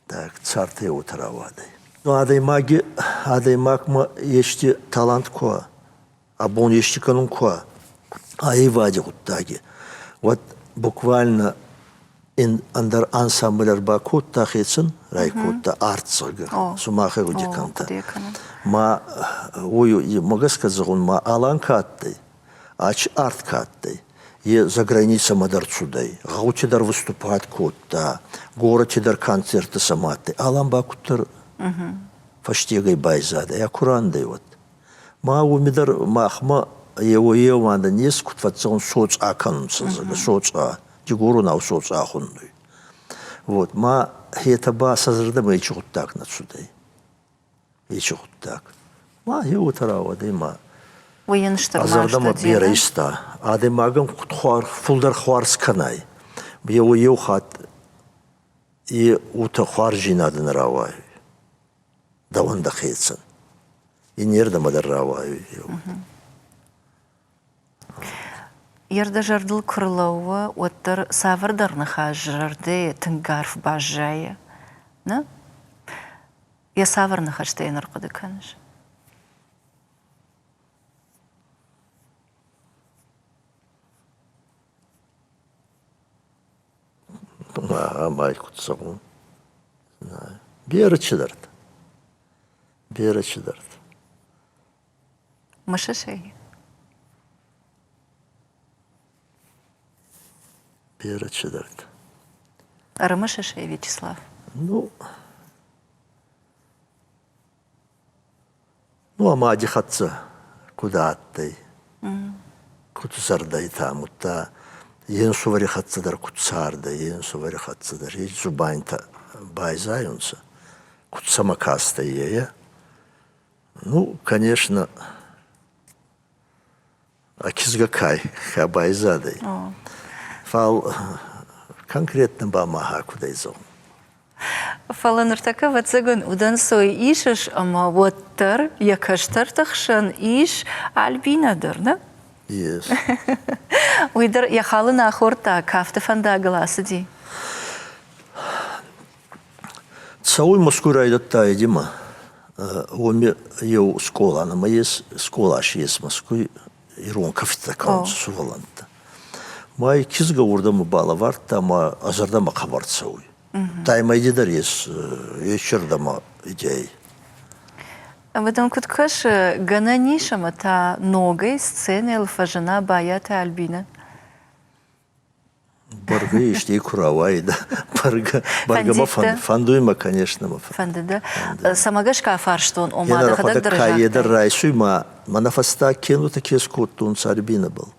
так цардӕй уотӕ рауадӕй. Адӕймаги адӕймагмӕ ести талант ку уа, абон ести кӕнун ку уа, аййевади гъуддаги, уӕд буквально ӕндӕр ансамбль ӕрбакодта хецӕн, райкодта артдзӕгӕ, сумахӕй гъуди кӕнтӕ. Ма уой ма гӕсгӕ зӕгъун, ма Алан ка адтӕй, арт ка адтӕй, е за границӕмӕ дӕр цудӕй, гъӕути дӕр выступать кодта, горӕти дӕр концерттӕ сӕмӕ адтӕй. Алан ба куддӕр фӕстегӕй байзадӕй, ӕ ку рандӕй уӕд. Ма уоми дӕр махмӕ еуӕй-еуӕндӕ нез куд фӕццӕун соцъа кӕнунцӕ, зӕгъгӕ, соцъа, дигоронау соцъа хуннуй. Вот, ма хетӕ ба сӕ зӕрдӕмӕ ечи гъуддаг нӕ цудӕй. Ечи гъуддаг. Ма хе уотӕ рауадӕй ма Уый йын стыр а зӕрдӕмӕ берӕ иста. Адӕймагӕн куд хуар, фулдӕр хуарз кӕнай, еуӕй-еу хатт е уотӕ хуарздзийнадӕ нӕ рауайуй. Дӕуӕн дӕхецӕн. Иннердӕмӕ дӕр рауайуй. Йе рдӕзӕрдыл куы рлӕууы, уӕддӕр цавӕрдӕр ныхас зӕрдӕйы тынг арф баззайы. Нӕ? Йӕ цавӕр ныхӕстӕ йын ӕрхъуыды кӕныс? Ӕмӕ куыд зӕгъон? Берӕ чидӕртӕ. Берӕ чидӕртӕ. Мысыс ӕй? Берӕ чидӕртӕ. Ӕрымысыс ӕй, Вячеслав? Ну, ну, а мади хӕццӕ куд адтӕй, куд зӕрдӕйтӕ амудта, е нсувӕри хӕццӕ дӕр куд цардӕй, е нсувӕри хӕццӕ дӕр, е дзубанитӕ байзайунцӕ, куд сӕмӕ кастӕй е. Ну, конечно, а кизгӕ кай ка байзадӕй. Фал конкретно ба ма кудӕй зӕгъун. Фӕлӕ ныртӕккӕ, ӕвӕццӕгӕн, удӕнцой исыс ӕмӕ уӕддӕр йӕ кӕстӕрты хсӕн ис Альбинӕ дӕр, нӕ? Yes. Уый дӕр йӕ халы нӕ хордта, кафты фӕндагыл ацыди. Цӕуй Мӕскуй райдӕдта Эдимӕ. Уоми еу скъола нӕма ес, скъола си ес Мӕскуй, ирон кӕфтитӕ кӕнунцӕ сувӕллӕнттӕ. Ма и кизгӕ уордӕмӕ балӕвардта ӕма ӕ зӕрдӕмӕ хъӕбӕр цӕуй. Таймайди дӕр ес ечердӕмӕ идеи. Ӕмӕ дӕм куыд кӕсы, гӕнӕн ис ӕмӕ та ногӕй сценӕйыл фӕзына Байаты Альбинӕ? Бӕргӕ исти ку рауайидӕ, бӕргӕ, бӕргӕ мӕ фӕндуй мӕ, конечно, мӕ фӕнды. Дӕ? Цӕмӕ гӕсгӕ фарстон, ома дӕхӕдӕг дӕр ка дӕр райсуй ма мӕнӕ фӕстаг кенутӕ ке скодтонцӕ Альбинӕбӕл.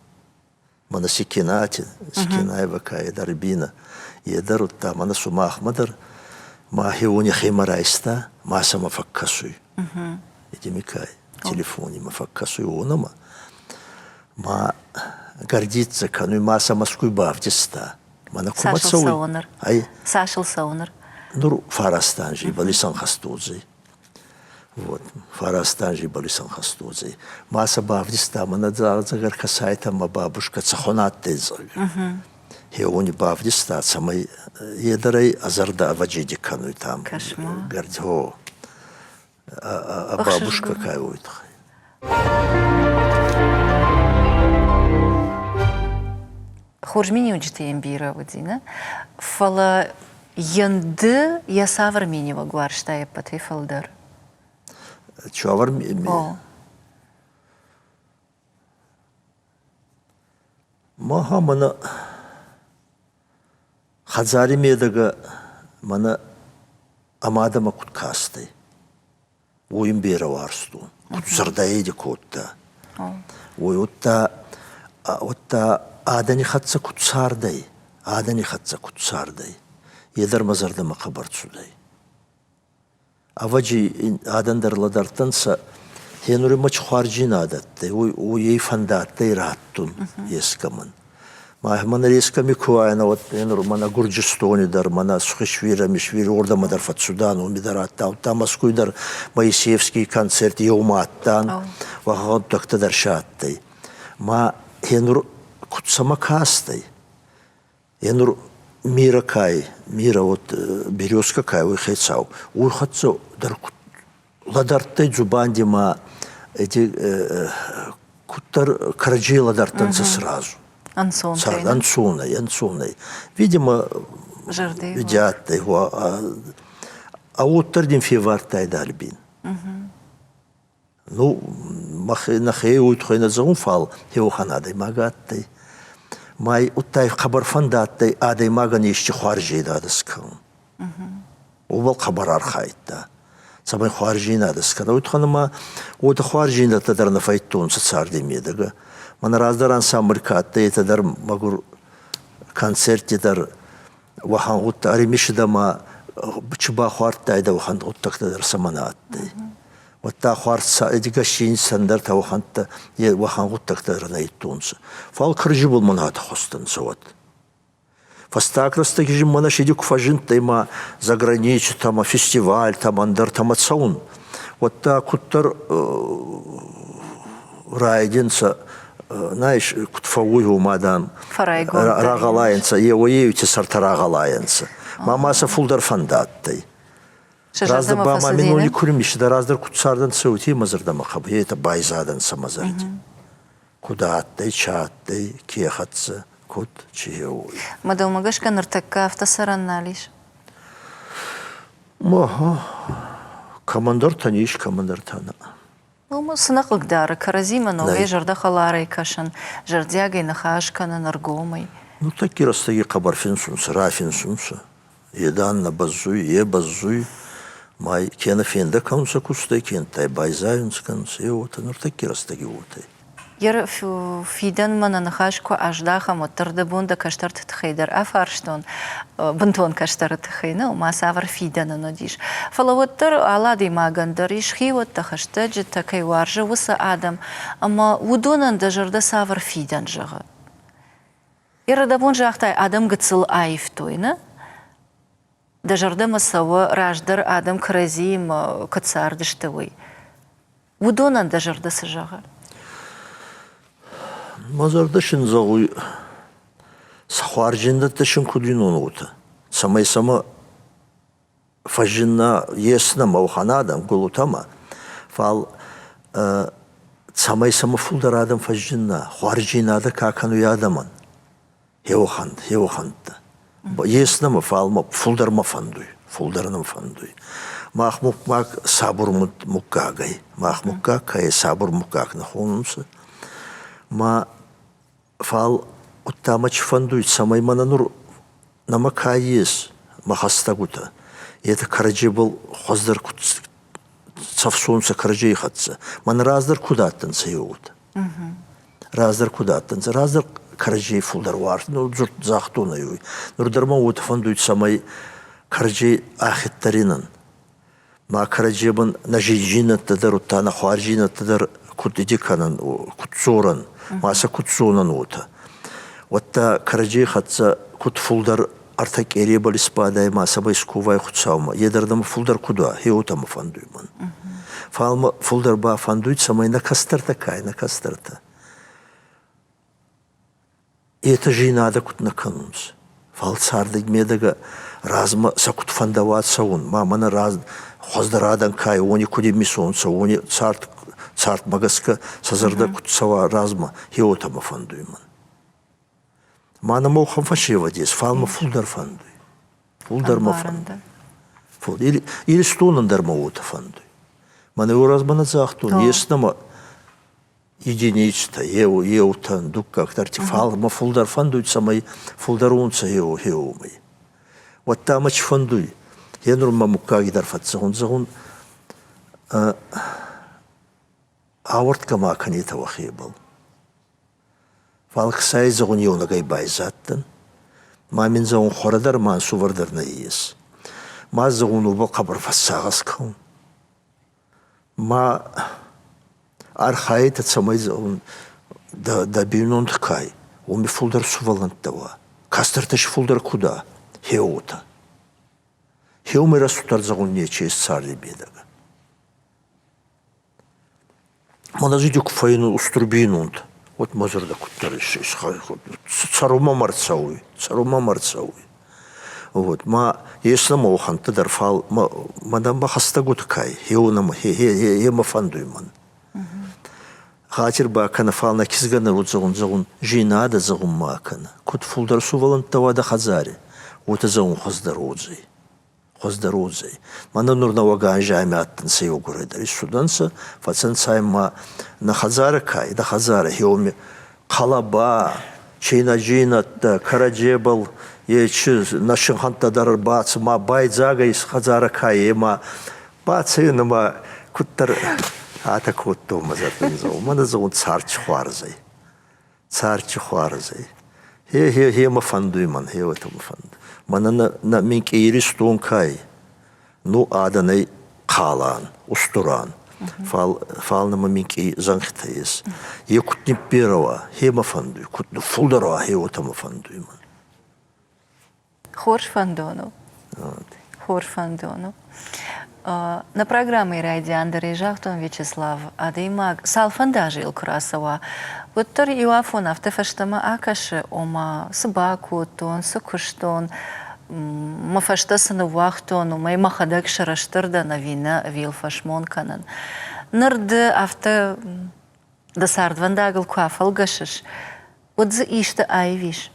Мӕнӕ Секенати, Секенаева ка е дӕр Альбинӕ, е дӕр удта мӕнӕ сумахмӕ дӕр ма хеуони хемӕ райста, ма сӕмӕ фӕккӕсуй. Эдемикай телефони ма фӕккӕсуй уонӕмӕ. Ма гордиться кӕнуй, ма сӕ Мӕскуй бавдиста. Мӕнӕ кумӕ цӕуй? Ай. Цасыл цӕуы ныр? Нур фараст анзи бал исӕнхӕст уодзӕй. Вот, фараст анзи бал исӕнхӕст уодзӕй. Ма сӕ бавдиста, мӕнӕ дзӕгъар кӕсайтӕ мӕ бабушка цӕхуӕн адтӕй, зӕгъгӕ. Хеуони бавдиста, цӕмӕй е дӕр ӕй ӕ зӕрдӕ ӕвӕджеди кӕнуй там. Кӕсма. Гӕрдзо. А бабушка кай уой тыххӕй. Хорз миниуджытӕ йын бирӕ уыди, нӕ? Фӕлӕ йын ды йӕ цавӕр миниуӕг уарзтай ӕппӕтӕй фылдӕр? Цавӕр? Маха мӕнӕ хӕдзари медӕгӕ мӕнӕ ӕ мадӕмӕ куд кастӕй, уой ин берӕ уарзтон, куд зӕрдӕйеди кодта. Уой удта, удта адӕни хӕццӕ куд цардӕй, адӕни хӕццӕ куд цардӕй, е дӕр мӕ зӕрдӕмӕ хъӕбӕр цудӕй. Ӕвӕдзи, адӕн дӕр лӕдӕрдтӕнцӕ, хенури ма хуарзийнадӕ адтӕй, уой ey фӕндадтӕй раттун ескӕмӕн. Мӕнӕ ескӕми ку айна, уӕд енур мӕнӕ Гурджистони дӕр, мӕнӕ Сухишвили, Мишвили уордӕмӕ дӕр фӕццудан, уоми дӕр адтӕн, удта Москвй дӕр Моисеевский концерт еумӕ адтан, уӕхӕн гъуддӕгтӕ дӕр си адтӕй. Ма хенур куд сӕмӕ кастӕй, Е нур Мира кай, Мира вот Березка кай, уой хецау, уой хӕццӕ дӕр лӕдӕрдтӕй дзубанди ма эти куддӕр кӕрӕдзей лӕдӕрдтӕнцӕ сразу. Ӕнцонтӕй. Ӕнцонӕй, ӕнцонӕй. Видимо, идеаттӕй, а уоддӕр дин февардтайдӕ Альбин. Ну, нӕхе уой туххӕй нӕ зӕгъун, фал еуӕхӕн адӕймаг адтӕй. Ма удта хъӕбӕр фӕндадтӕй адӕймагӕн ести хуарззийнадӕ скӕнун. Уобӕл хъӕбӕр архайдта, цӕмӕй хуарззийнадӕ скӕна. Уой туххӕн ӕма уотӕ хуарззийнӕдтӕ дӕр нӕ фӕййидтонцӕ царди медӕгӕ. Мӕнӕ раздӕр ансамбль ка адтӕй, етӕ дӕр мӕгур концертти дӕр уӕхӕн гъуддаг ӕримисидӕ ма чи бахуардтайдӕ, уӕхӕн гъуддӕгтӕ дӕр цӕмӕн адтӕй. Уӕдта хуарз гостиницӕ ӕндӕртӕ уӕхӕнттӕ уӕхӕн гъуддӕгтӕ дӕр нӕ идтонцӕ. Фал кӕрӕдзебӕл мӕнӕ хуӕстӕнцӕ уӕд. Фӕстаг рӕстӕги мӕнӕ седи ку фӕззиндтӕй ма заграничитӕмӕ, фестивальтӕмӕ, ӕндӕртӕмӕ цӕун, уӕдта куддӕр райдинцӕ знаешь, куд фӕууй уома, дан, рагъӕлайӕнцӕ, еуӕй-еути сӕртӕ рагъӕлайӕнцӕ. Ма ма сӕ фулдӕр фӕндадтӕй. Раздӕр ба ма минони курмисидӕ, раздӕр куд цардӕнцӕ, уотемӕ мӕ зӕрдӕмӕ хъӕбӕр етӕ байзадӕнцӕ мӕ зӕрди. Куд адтӕй, чи адтӕй, ке хӕццӕ, куд, чи уой. Мӕ дӕумӕ гӕсгӕ ныртӕккӕ афтӕ цӕрӕн нал ис? Ага. Кӕмӕндӕртӕн ис, кӕмӕндӕртӕ нӕ. Ну, цы нӕ хъыгдары кӕрӕдзимӕ ногӕй зӕрдӕхӕларӕй кӕсын, зӕрдиагӕй ныхас кӕнын ӕргомӕй. Нуртӕкки рӕстӕги хъӕбӕр финсунцӕ, рафинсунцӕ. Е, дан, нӕ бӕззуй, е бӕззуй. Ма кенӕ фендӕ кӕнунцӕ кустӕй, кентай байзайунцӕ кӕнунцӕ. Е уотӕ нуртӕкки рӕстӕги уотӕ. Ер фидӕнмӕ нӕ ныхас куы аздахӕм, уӕддӕр дӕ бон дӕ кӕстӕрты тыххӕй дӕр афарстон, бынтон кӕстӕры тыххӕй нӕ, ома цавӕр фидӕн ын уыдис. Фӕлӕ уӕддӕр алы адӕймагӕн дӕр ис хиуӕттӕ, хӕстӕджытӕ, кӕй уарзы, уыцы адӕм. Ӕмӕ уыдонӕн дӕ зӕрдӕ цавӕр фидӕн зӕгъы? Ер дӕ бон загътай, адӕм гыццыл аивтой, нӕ? Дӕ зӕрдӕмӕ цӕуы, раздӕр адӕм кӕрӕдзиимӕ куыд цардысты, уый. Уыдонӕн дӕ зӕрдӕ цы зӕгъы? Мӕ зӕрдӕ сын зӕгъуй, сӕ хуарзиндӕттӕ син куд уинон, уотӕ. Цӕмӕй сӕмӕ фӕззинна ес нӕмӕ уӕхӕн адӕм гулутӕмӕ, фал цӕмӕй сӕмӕ фулдӕр адӕм фӕззинна, хуарзийнадӕ ка кӕнуй адӕмӕн, хеуӕхӕнттӕ. Ес нӕмӕ, фал мӕ фулдӕр мӕ фӕндуй, фулдӕр нӕ фӕндуй. Мах муггаг сабур муггаг ӕй. Мах муггаг ка ӕй, сабур муггаг нӕ хонунцӕ. Ма фал удта мӕ чи фӕндуй, цӕмӕй мӕнӕ нур нӕмӕ ка ес, мӕ хӕстӕгутӕ, етӕ кӕрӕдзебӕл хуӕздӕр куд цӕфсонцӕ кӕрӕдзей хӕццӕ. Мӕн раздӕр куд адтӕнцӕ еугутӕ. Раздӕр куд адтӕнцӕ, раздӕр кӕрӕдзей фулдӕр уарзт, ну, дзурд загътон ӕй уой. Нур дӕр ма уотӕ фӕндуй, цӕмӕй кӕрӕдзей ӕхеддӕринӕн. Ма кӕрӕдземӕн нӕ зиндзийнӕдтӕ дӕр, удта нӕ хуарздзийнӕдтӕ дӕр куд иди кӕнӕн, куд дзорӕн, ма сӕ куд зонӕн, уотӕ. Уӕдта кӕрӕдзей хӕццӕ куд фулдӕр ӕртӕ къеребӕл исбадай ма цӕмӕй исковай Хуцаумӕ, е дӕр нӕмӕ фулдӕр куд уа, хе уотӕ мӕ фӕндуй мӕн. Фал мӕ фулдӕр ба фӕндуй, цӕмӕй нӕ кӕстӕртӕ ка нӕ кӕстӕртӕ. Етӕ зийнадӕ куд нӕ кӕнунцӕ, фал царди медӕгӕ размӕ сӕ куд фӕндӕуа цӕун, ма мӕнӕ раз хуӕздӕр адӕн ка уони куд имисонцӕ, уони цард цардмӕ гӕсгӕ сӕ зӕрдӕ куд цӕуа размӕ, хе уотӕ мӕ фӕндуй мӕн. Ма нӕмӕ уӕхӕн фӕсевӕд ес, фал мӕ фулдӕр фӕндуй. Фулдӕр мӕ фӕндуй. Иристонӕн дӕр мӕ уотӕ фӕндуй. Мӕнӕ размӕ нӕ загътон, ес нӕмӕ едиництӕ, еу, еутӕн, дуккӕгтӕ, фал мӕ фулдӕр фӕндуй, цӕмӕй фулдӕр унцӕ еу, еумӕй. Уӕдта мӕ чи фӕндуй, е нур мӕ муггаги дӕр фӕццӕун, зӕгъун, ауӕрдгӕ ма кӕнетӕ уӕхебӕл. Фал ксай зӕгъун еунӕгӕй байзадтӕн. Ма мин зӕгъун хуӕрӕ дӕр ма ӕнсувӕр дӕр нӕййес. Ма зӕгъун уобӕл хъӕбӕр фӕссагъӕс кӕун. Ма архайетӕ, цӕмӕй зӕгъун дӕ, дӕ бийнонти кай, уоми фулдӕр сувӕллӕнттӕ уа, кӕстӕртӕ си фулдӕр куд уа, хе уотӕ. Хеумӕ рӕсугъддӕр зӕгъун нечи ес царди медӕгӕ. Мӕнӕ зиди ку фӕййинун устур бийнонтӕ, уӕд мӕ зӕрдӕ куддӕр цӕрунмӕ ма рцӕуй, цӕрунмӕ ма рцӕуй. Вот ма ес нӕмӕ уӕхӕнттӕ дӕр, фал мӕнӕ мӕ хӕстӕгутӕ ка ӕй, хеуонӕмӕ, хе мӕ фӕндуй мӕн. Хатир бакӕнӕ, фал нӕ кизгӕ нӕ зӕгъун, зӕгъун, зийнадӕ зӕгъун ма кӕнӕ. Куд фулдӕр сувӕллӕнттӕ уа дӕ хӕдзари, уотӕ зӕгъун хуӕздӕр уодзӕй. Хуӕздӕр уодзӕй. Мӕнӕ нур нӕуӕг анзи ами адтӕнцӕ еугурӕй дӕр. Иссудӕнцӕ, фӕцӕнцӕ ӕма нӕ хӕдзарӕ ка ӕй, нӕ хӕдзарӕ хеуоми хъӕлӕба, чийнӕджийнӕдтӕ, кӕрӕдзебӕл ечи нӕ синхӕнттӕ дӕр ӕрбацу ма байдзаг ӕй хӕдзарӕ ка ӕй ӕма бацӕй ӕма куддӕр атӕ кодтон мӕ зӕрдӕн зӕгъун. Мӕнӕ зӕгъун цард хуарз ӕй. Цард хуарз ӕй. Хе, хе, хе мӕ фӕндуй мӕн, хе уотӕ мӕ фӕндуй. Мӕнӕ нӕ, нӕ минкъий Иристон ка ӕй, ну адӕнӕй хъалан, устуран, фал, фал нӕмӕ минкъий зӕнхтӕ ес. Е куд нибберӕ уа, хе мӕ фӕндуй, куд фулдӕр уа, хе уотӕ мӕ фӕндуй мӕн. Хорз фӕндон у. Хорз фӕндон у. Нӕ программӕйы райдиан дӕр ӕй загътон, Вячеслав, адӕймаг цал фӕндаджы йыл куы рацӕуа, уӕддӕр иу афон афтӕ фӕстӕмӕ акӕсы, ома цы бакодтон, цы куыстон, мӕ фӕстӕ цы ныууагътон, уымӕй мӕхӕдӕг сӕрыстыр дӕн ӕви нӕ, ӕви йыл фӕсмон кӕнын. Ныр ды афтӕ дӕ цардвӕндагыл куы афӕлгӕсыс, уӕд дзы исты аивис?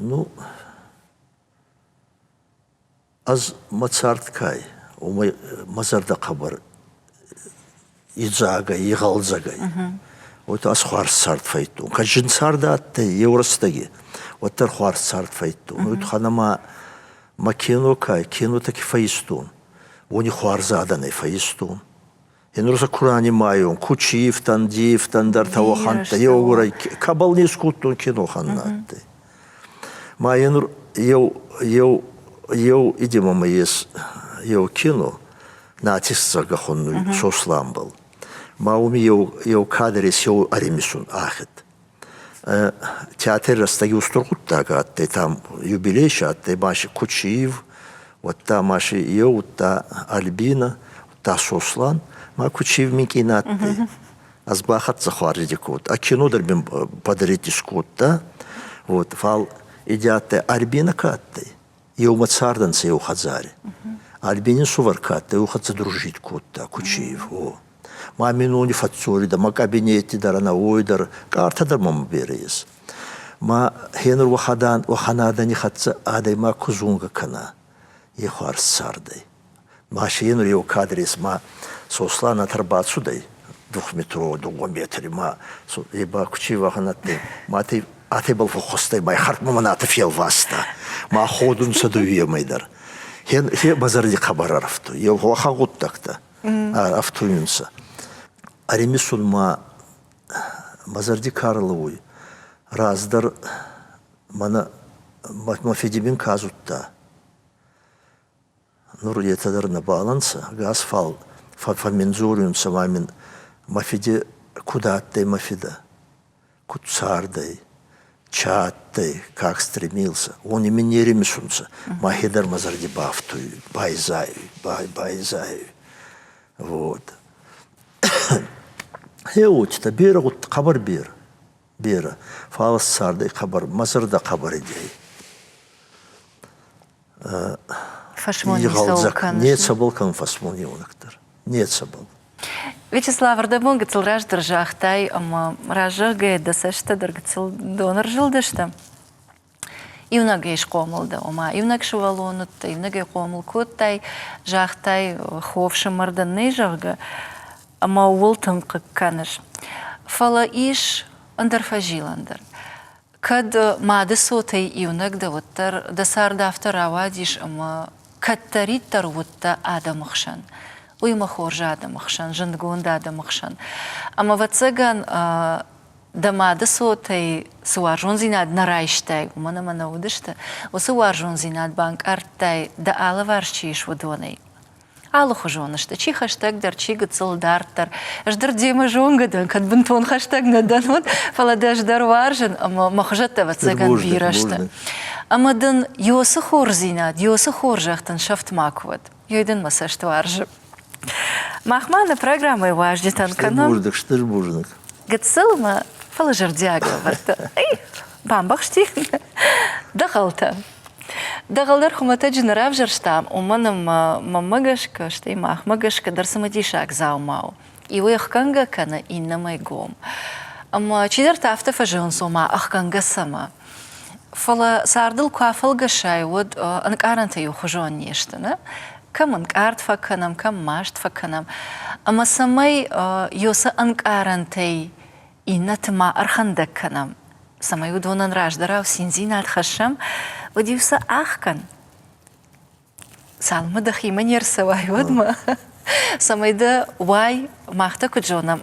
Ну, ӕз мӕ цард кай, уымӕй мӕ зӕрдӕ хъӕбӕр. Идзагӕй, игъӕлдзӕгӕй. Уотӕ ӕз хуарз цард фӕйдтон. Кӕд зин цард адтӕй еу рӕстӕги, уӕддӕр хуарз цард фӕйдтон. Уой туххӕн ӕма мӕ кино ка кинотӕ ке фӕйистон, уони хуарз адӕнӕй фӕйистон. Енур сӕ ку ранимайон, Кучиевтӕн, Диевтӕн дӕр тауӕхӕнттӕ еугурӕй кӕбӕл не скодтон кинохан на адтӕй. Ма енур еу еу еу идемӕмӕ ес еу кино, натиск зӕгъгӕ хуннуй Сосланбӕл. Ма уоми еу еу кадр ес еу ӕримисун ахид. Театри рӕстӕги устур гъуддаг адтӕй, там юбилей си адтӕй, ма си Кучиев, уӕдта ма си еу, удта Альбина, удта Сослан, ма Кучиев минкъий нӕ адтӕй. Ӕз ба хӕццӕ хуарзиди кодта. А кино дӕр мин подарить искодта. Вот, фал иди адтӕй Альбина ка адтӕй, еумӕ цардӕнцӕ еу хӕдзари. Альбини сувӕр ка адтӕй, уой хӕццӕ дружить кодта Кучиев. О. Ма мин уони фӕдздзоридӕ, мӕ кабинетти дӕр ӕнӕ уой дӕр, къартӕ дӕр мӕмӕ берӕ ес. Ма хенур уӕхӕн адӕни хӕццӕ адӕймаг ку зонгӕ кӕна, е хуарз цардӕй. Ма си енур еу кадр ес, ма Сослан ӕрбацудӕй двухметровый, дууӕ метри, ма е ба кучи уӕхӕн адтӕй, ма атебӕл фӕххуӕстӕй, ма хӕрдмӕ мӕн атӕ фелваста, ма ходунцӕ дууемӕй дӕр. Хе мӕ зӕрди хъӕбӕр ӕрӕфтуй, еу уӕхӕн гъуддӕгтӕ ӕфтуйунцӕ. Ӕримисун ма мӕ зӕрди ка рлӕууй, раздӕр мӕнӕ мӕ фиди мин ка зудта, Нур етӕ дӕр нӕбал ӕнцӕ, ӕгас, фал фӕммин дзоруй ма мин мӕ фиди куд адтӕй мӕ фидӕ, куд цардӕй, чи адтӕй, как стремился, уони мин не римисунцӕ, мӕхе дӕр мӕ зӕрди бафтуй, байзайуй, байзайуй. Вот. Гье уотитӕ берӕ гъуддӕгтӕ, хъӕбӕр берӕ, берӕ. Фал цардӕй хъӕбӕр, мӕ зӕрдӕ хъӕбӕр идей. Фӕсмон ницӕуыл кӕныс? Нецӕбӕл кӕнун фӕсмон еунӕгдӕр. Нецӕбӕл. Вячеслав, ӕрдӕбон гыццыл раздӕр загътай, ӕмӕ раззӕгъгӕ дӕ цӕстӕ дӕр гыццыл дон ӕрзылдысты. Иунӕгӕй схъомыл дӕ, ома иунӕг сывӕллон уыдтӕ, иунӕгӕй хъомыл кодтай, загътай, хо ӕфсымӕр дӕн нӕй, зӕгъгӕ, ӕмӕ ууыл тынг хъыг кӕныс. Фӕлӕ ис ӕндӕр фӕзилӕн дӕр. Кӕд мады цотӕй иунӕг дӕ, уӕддӕр дӕ цард афтӕ рауадис, ӕмӕ кӕддӕриддӕр уыдтӕ адӕмы хсӕн. Уыимӕ хорз адӕмы хсӕн, зындгонд адӕмы хсӕн. Ӕмӕ, ӕвӕццӕгӕн, дӕ мады цотӕй цы уарзондзинад нӕ райстай, уымӕн ӕмӕ нӕ уыдысты, уыцы уарзондзинад банкъардтай, дӕ алыварс чи ис, уыдонӕй. Алыхуызон сты, чи хӕстӕгдӕр, чи гыццыл дарддӕр. Ӕз дӕр демӕ зонгӕ дӕн, кӕд бынтон хӕстӕг нӕ дӕн, уӕд, фӕлӕ дӕ ӕз дӕр уарзын ӕмӕ мӕ хуызӕттӕ ӕвӕццӕгӕн бирӕ сты. Ӕмӕ дын Йосы хорздзинад, Йосы хорзӕх дын сӕфт макуы уӕд. Йой дын мӕ цӕст уарзы. Мах ма нӕ программӕйы уазджытӕн кӕнӕм. Бузныг, стыр бузныг. Гыццыл ӕмӕ фӕлӕ зӕрдиаг лӕвӕрттӕ. Бамбӕхсти дӕгъӕлтӕ. Дӕгъӕл дӕр хуымӕтӕджы нӕ равзӕрстам, уымӕн ӕмӕ мӕнмӕ гӕсгӕ, стӕй махмӕ гӕсгӕ дӕр цымыдисаг дзаума у. Иуӕй ӕхгӕнгӕ кӕны, иннӕмӕй гом. Ӕмӕ чидӕртӕ афтӕ фӕзӕгъынц, ома ӕхгӕнгӕ цӕмӕ. Фӕлӕ цардыл куы афӕлгӕсай, уӕд ӕнкъарӕнтӕ иухуызон не сты, нӕ? Кӕм ӕнкъард фӕкӕнӕм, кӕм маст фӕкӕнӕм. Ӕмӕ цӕмӕй ёсы ӕнкъарӕнтӕй иннӕты ма ӕрхӕндӕг кӕнӕм, цӕмӕй уыдонӕн раздӕрау циндзинад хӕссӕм, уӕд-иу сӕ ӕхгӕн. Цалынмӕ дӕхимӕ не рцӕуай, уӕдмӕ. Цӕмӕй дӕ уай, мах дӕ куыд зонӕм,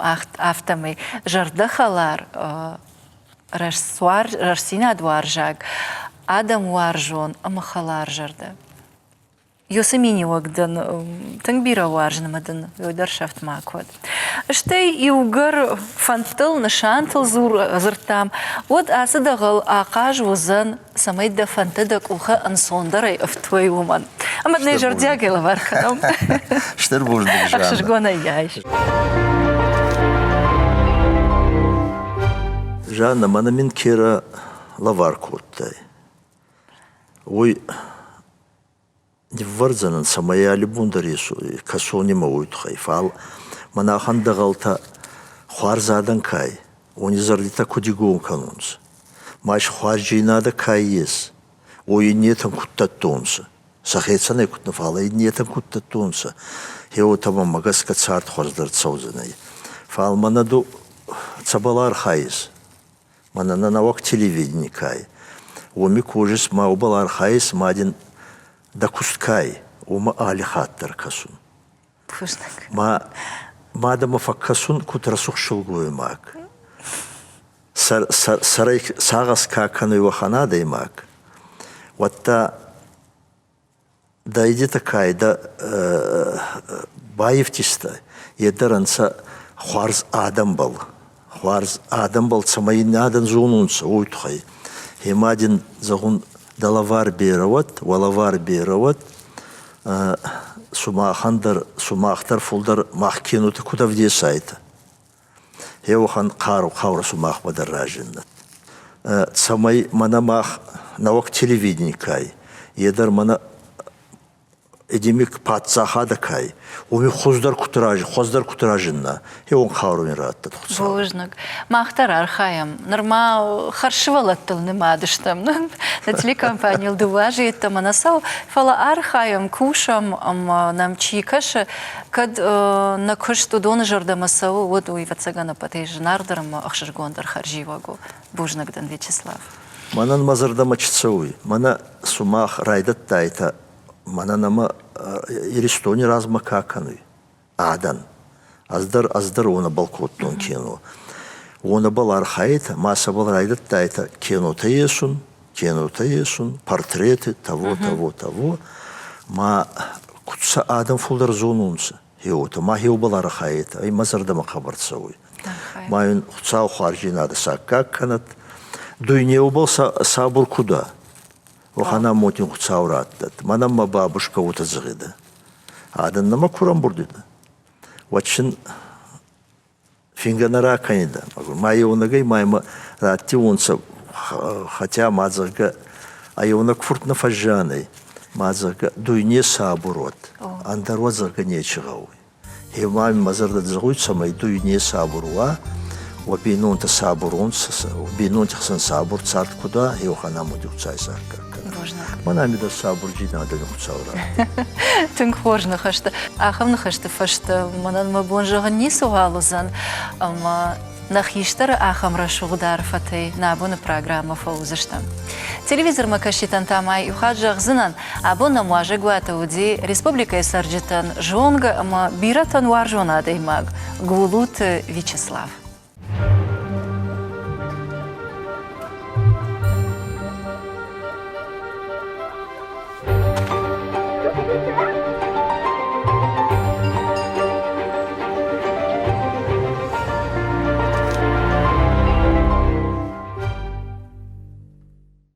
афтӕмӕй зӕрдӕхӕлар, рӕстдзинадуарзаг, адӕмуарзон ӕмӕ хӕларзӕрдӕ. Ёсы миниуӕг дын тынг бирӕ уарзын ӕмӕ дын уый дӕр сӕфт макуы уӕд. Стӕй иугӕр фӕндтыл, нысантыл дзырдтам, уӕд ацы дӕгъӕл ахъаз уыдзӕн, цӕмӕй дӕ фӕндтӕ дӕ къухы ӕнцондӕрӕй ӕфтуой, уымӕн. Ӕмӕ дын ӕй зӕрдиагӕй лӕвар кӕнӕм. Стыр бузныг, Жанна. Ӕхсызгонӕй йӕ айс. Жанна, мӕнӕ мин керӕ лӕвар кодтай. Уой Ниввӕрдзӕнӕн, цӕмӕй аллибон дӕр кӕсон имӕ уой туххӕй, фал мӕн ахӕн дӕгъӕлтӕ хуарз адӕн ка ӕй, уони зӕрдитӕ куд игон кӕнунцӕ, ма ис хуарздзийнадӕ ка ес, уой иннетӕн куд дӕттонцӕ. Сӕхецӕн ӕй куд нӕ, фал ӕй иннетӕн куд дӕттонцӕ, гье уотӕ мӕмӕ гӕсгӕ цард хуӕздӕр цӕудзӕнӕй. Фал мӕнӕ ду цӕбӕл архайис? Мӕнӕ нӕ нӕуӕг телевидени ка ӕй, уоми косис ма уобӕл архайис ма дин дӕ куст ка ӕй, уомӕ алли хатт дӕр кӕсун. Ма мадӕмӕ фӕккӕсун куд рӕсугъд силгоймаг. Сӕрӕй сагъӕс ка кӕнуй уӕхӕн адӕймаг, уӕдта дӕ идетӕ ка ӕй, дӕ байивтистӕ, е дӕр ӕнцӕ хуарз адӕмбӕл. Хуарз адӕмбӕл цӕмӕй ин адӕн зонунцӕ, уой туххӕй. Гъема дин, зӕгъун, дӕ лӕвар берӕ уӕд, уӕ лӕвар берӕ уӕд, сумахӕн дӕр, сумах дӕр фулдӕр мах кенутӕ куд ӕвдесайтӕ. Еуӕхӕн хъару хъаурӕ сумахмӕ дӕр разиннӕд. Цӕмӕй мӕнӕ мах нӕуӕг телевидени ка ӕй, е дӕр мӕнӕ эдемик паддзахадӕ ка ӕй, уоми хуздӕр куд раз, хуӕздӕр куд разинна, еуон хъару ин раттӕд Хуцау. Бузныг. Мах дӕр архайӕм. Нырма хӕрзсывӕллӕттыл нымад стӕм. Нӕ телекомпанийыл дыууӕ азы йеддӕмӕ нӕ цӕуы, фӕлӕ архайӕм, кусӕм ӕмӕ нӕм чи кӕсы, кӕд нӕ куыст уыдоны зӕрдӕмӕ цӕуы, уӕд уый, ӕвӕццӕгӕн, ӕппӕтӕй зынаргъдӕр ӕмӕ ӕхсызгондӕр хӕрзиуӕг у. Бузныг дын, Вячеслав. Мӕнӕн мӕ зӕрдӕмӕ чи цӕуй, мӕнӕ сумах райдӕдтайтӕ, мӕнӕн ӕма Иристони размӕ ка кӕнуй, адӕн. Ӕз дӕр, ӕз дӕр уонӕбӕл кодтон кино. Уонӕбӕл архайетӕ, ма сӕбӕл райдӕдтайтӕ кинотӕ есун, кинотӕ есун, портреты, того, того, того. Ма куд сӕ адӕм фулдӕр зонунцӕ, гьеуотӕ, ма гьеубӕл архайетӕ, ай мӕ зӕрдӕмӕ хъӕбӕр цӕуй. Ма ин Хуцау хуарздзийнадӕ саккаг кӕнӕд. Дуйнеубӕл сабур куд ӕ, уӕхӕн амонд ин Хуцау раттӕд. Мӕнӕн мӕ бабушкӕ уотӕ зӕгъидӕ. Адӕн нӕмӕ ку рамбурдидӕ, уӕд син фингӕ нӕ ракӕнидӕ. Ма еунӕгӕй ма имӕ раттиуонцӕ, хотя ма, зӕгъгӕ, а еунӕг фурт нӕ фӕззиан ӕй, ма, зӕгъгӕ, дуйне сабур уӕд, ӕндӕр уӕд, зӕгъгӕ, нечи гъӕуй. Гъема мӕ зӕрдӕ зӕгъуй, цӕмӕй дуйне сабур уа, уӕ бийнонтӕ сабур унцӕ, бийнонти хсӕн сабур цард куд уа, еухан амонди Хуцауи саккаг кӕнӕ. Мӕн ами дӕр сабурдзийнадӕ Хуцау радта. Тынг хорз ныхӕстӕ. Ахӕм ныхӕсты фӕстӕ мӕнӕн мӕ бон зӕгъын ницыуал уыдзӕн, ӕмӕ нӕ хистӕры ахӕм рӕсугъд арфӕтӕй нӕ абоны программӕ фӕуыдзыстӕм. Телевизормӕ кӕсджытӕн та ма иу хатт зӕгъдзынӕн, абон нӕм уазӕгуаты уыди республикӕйы цӕрджытӕн зонгӕ ӕмӕ бирӕтӕн уарзон адӕймаг Гулуты Вячеслав.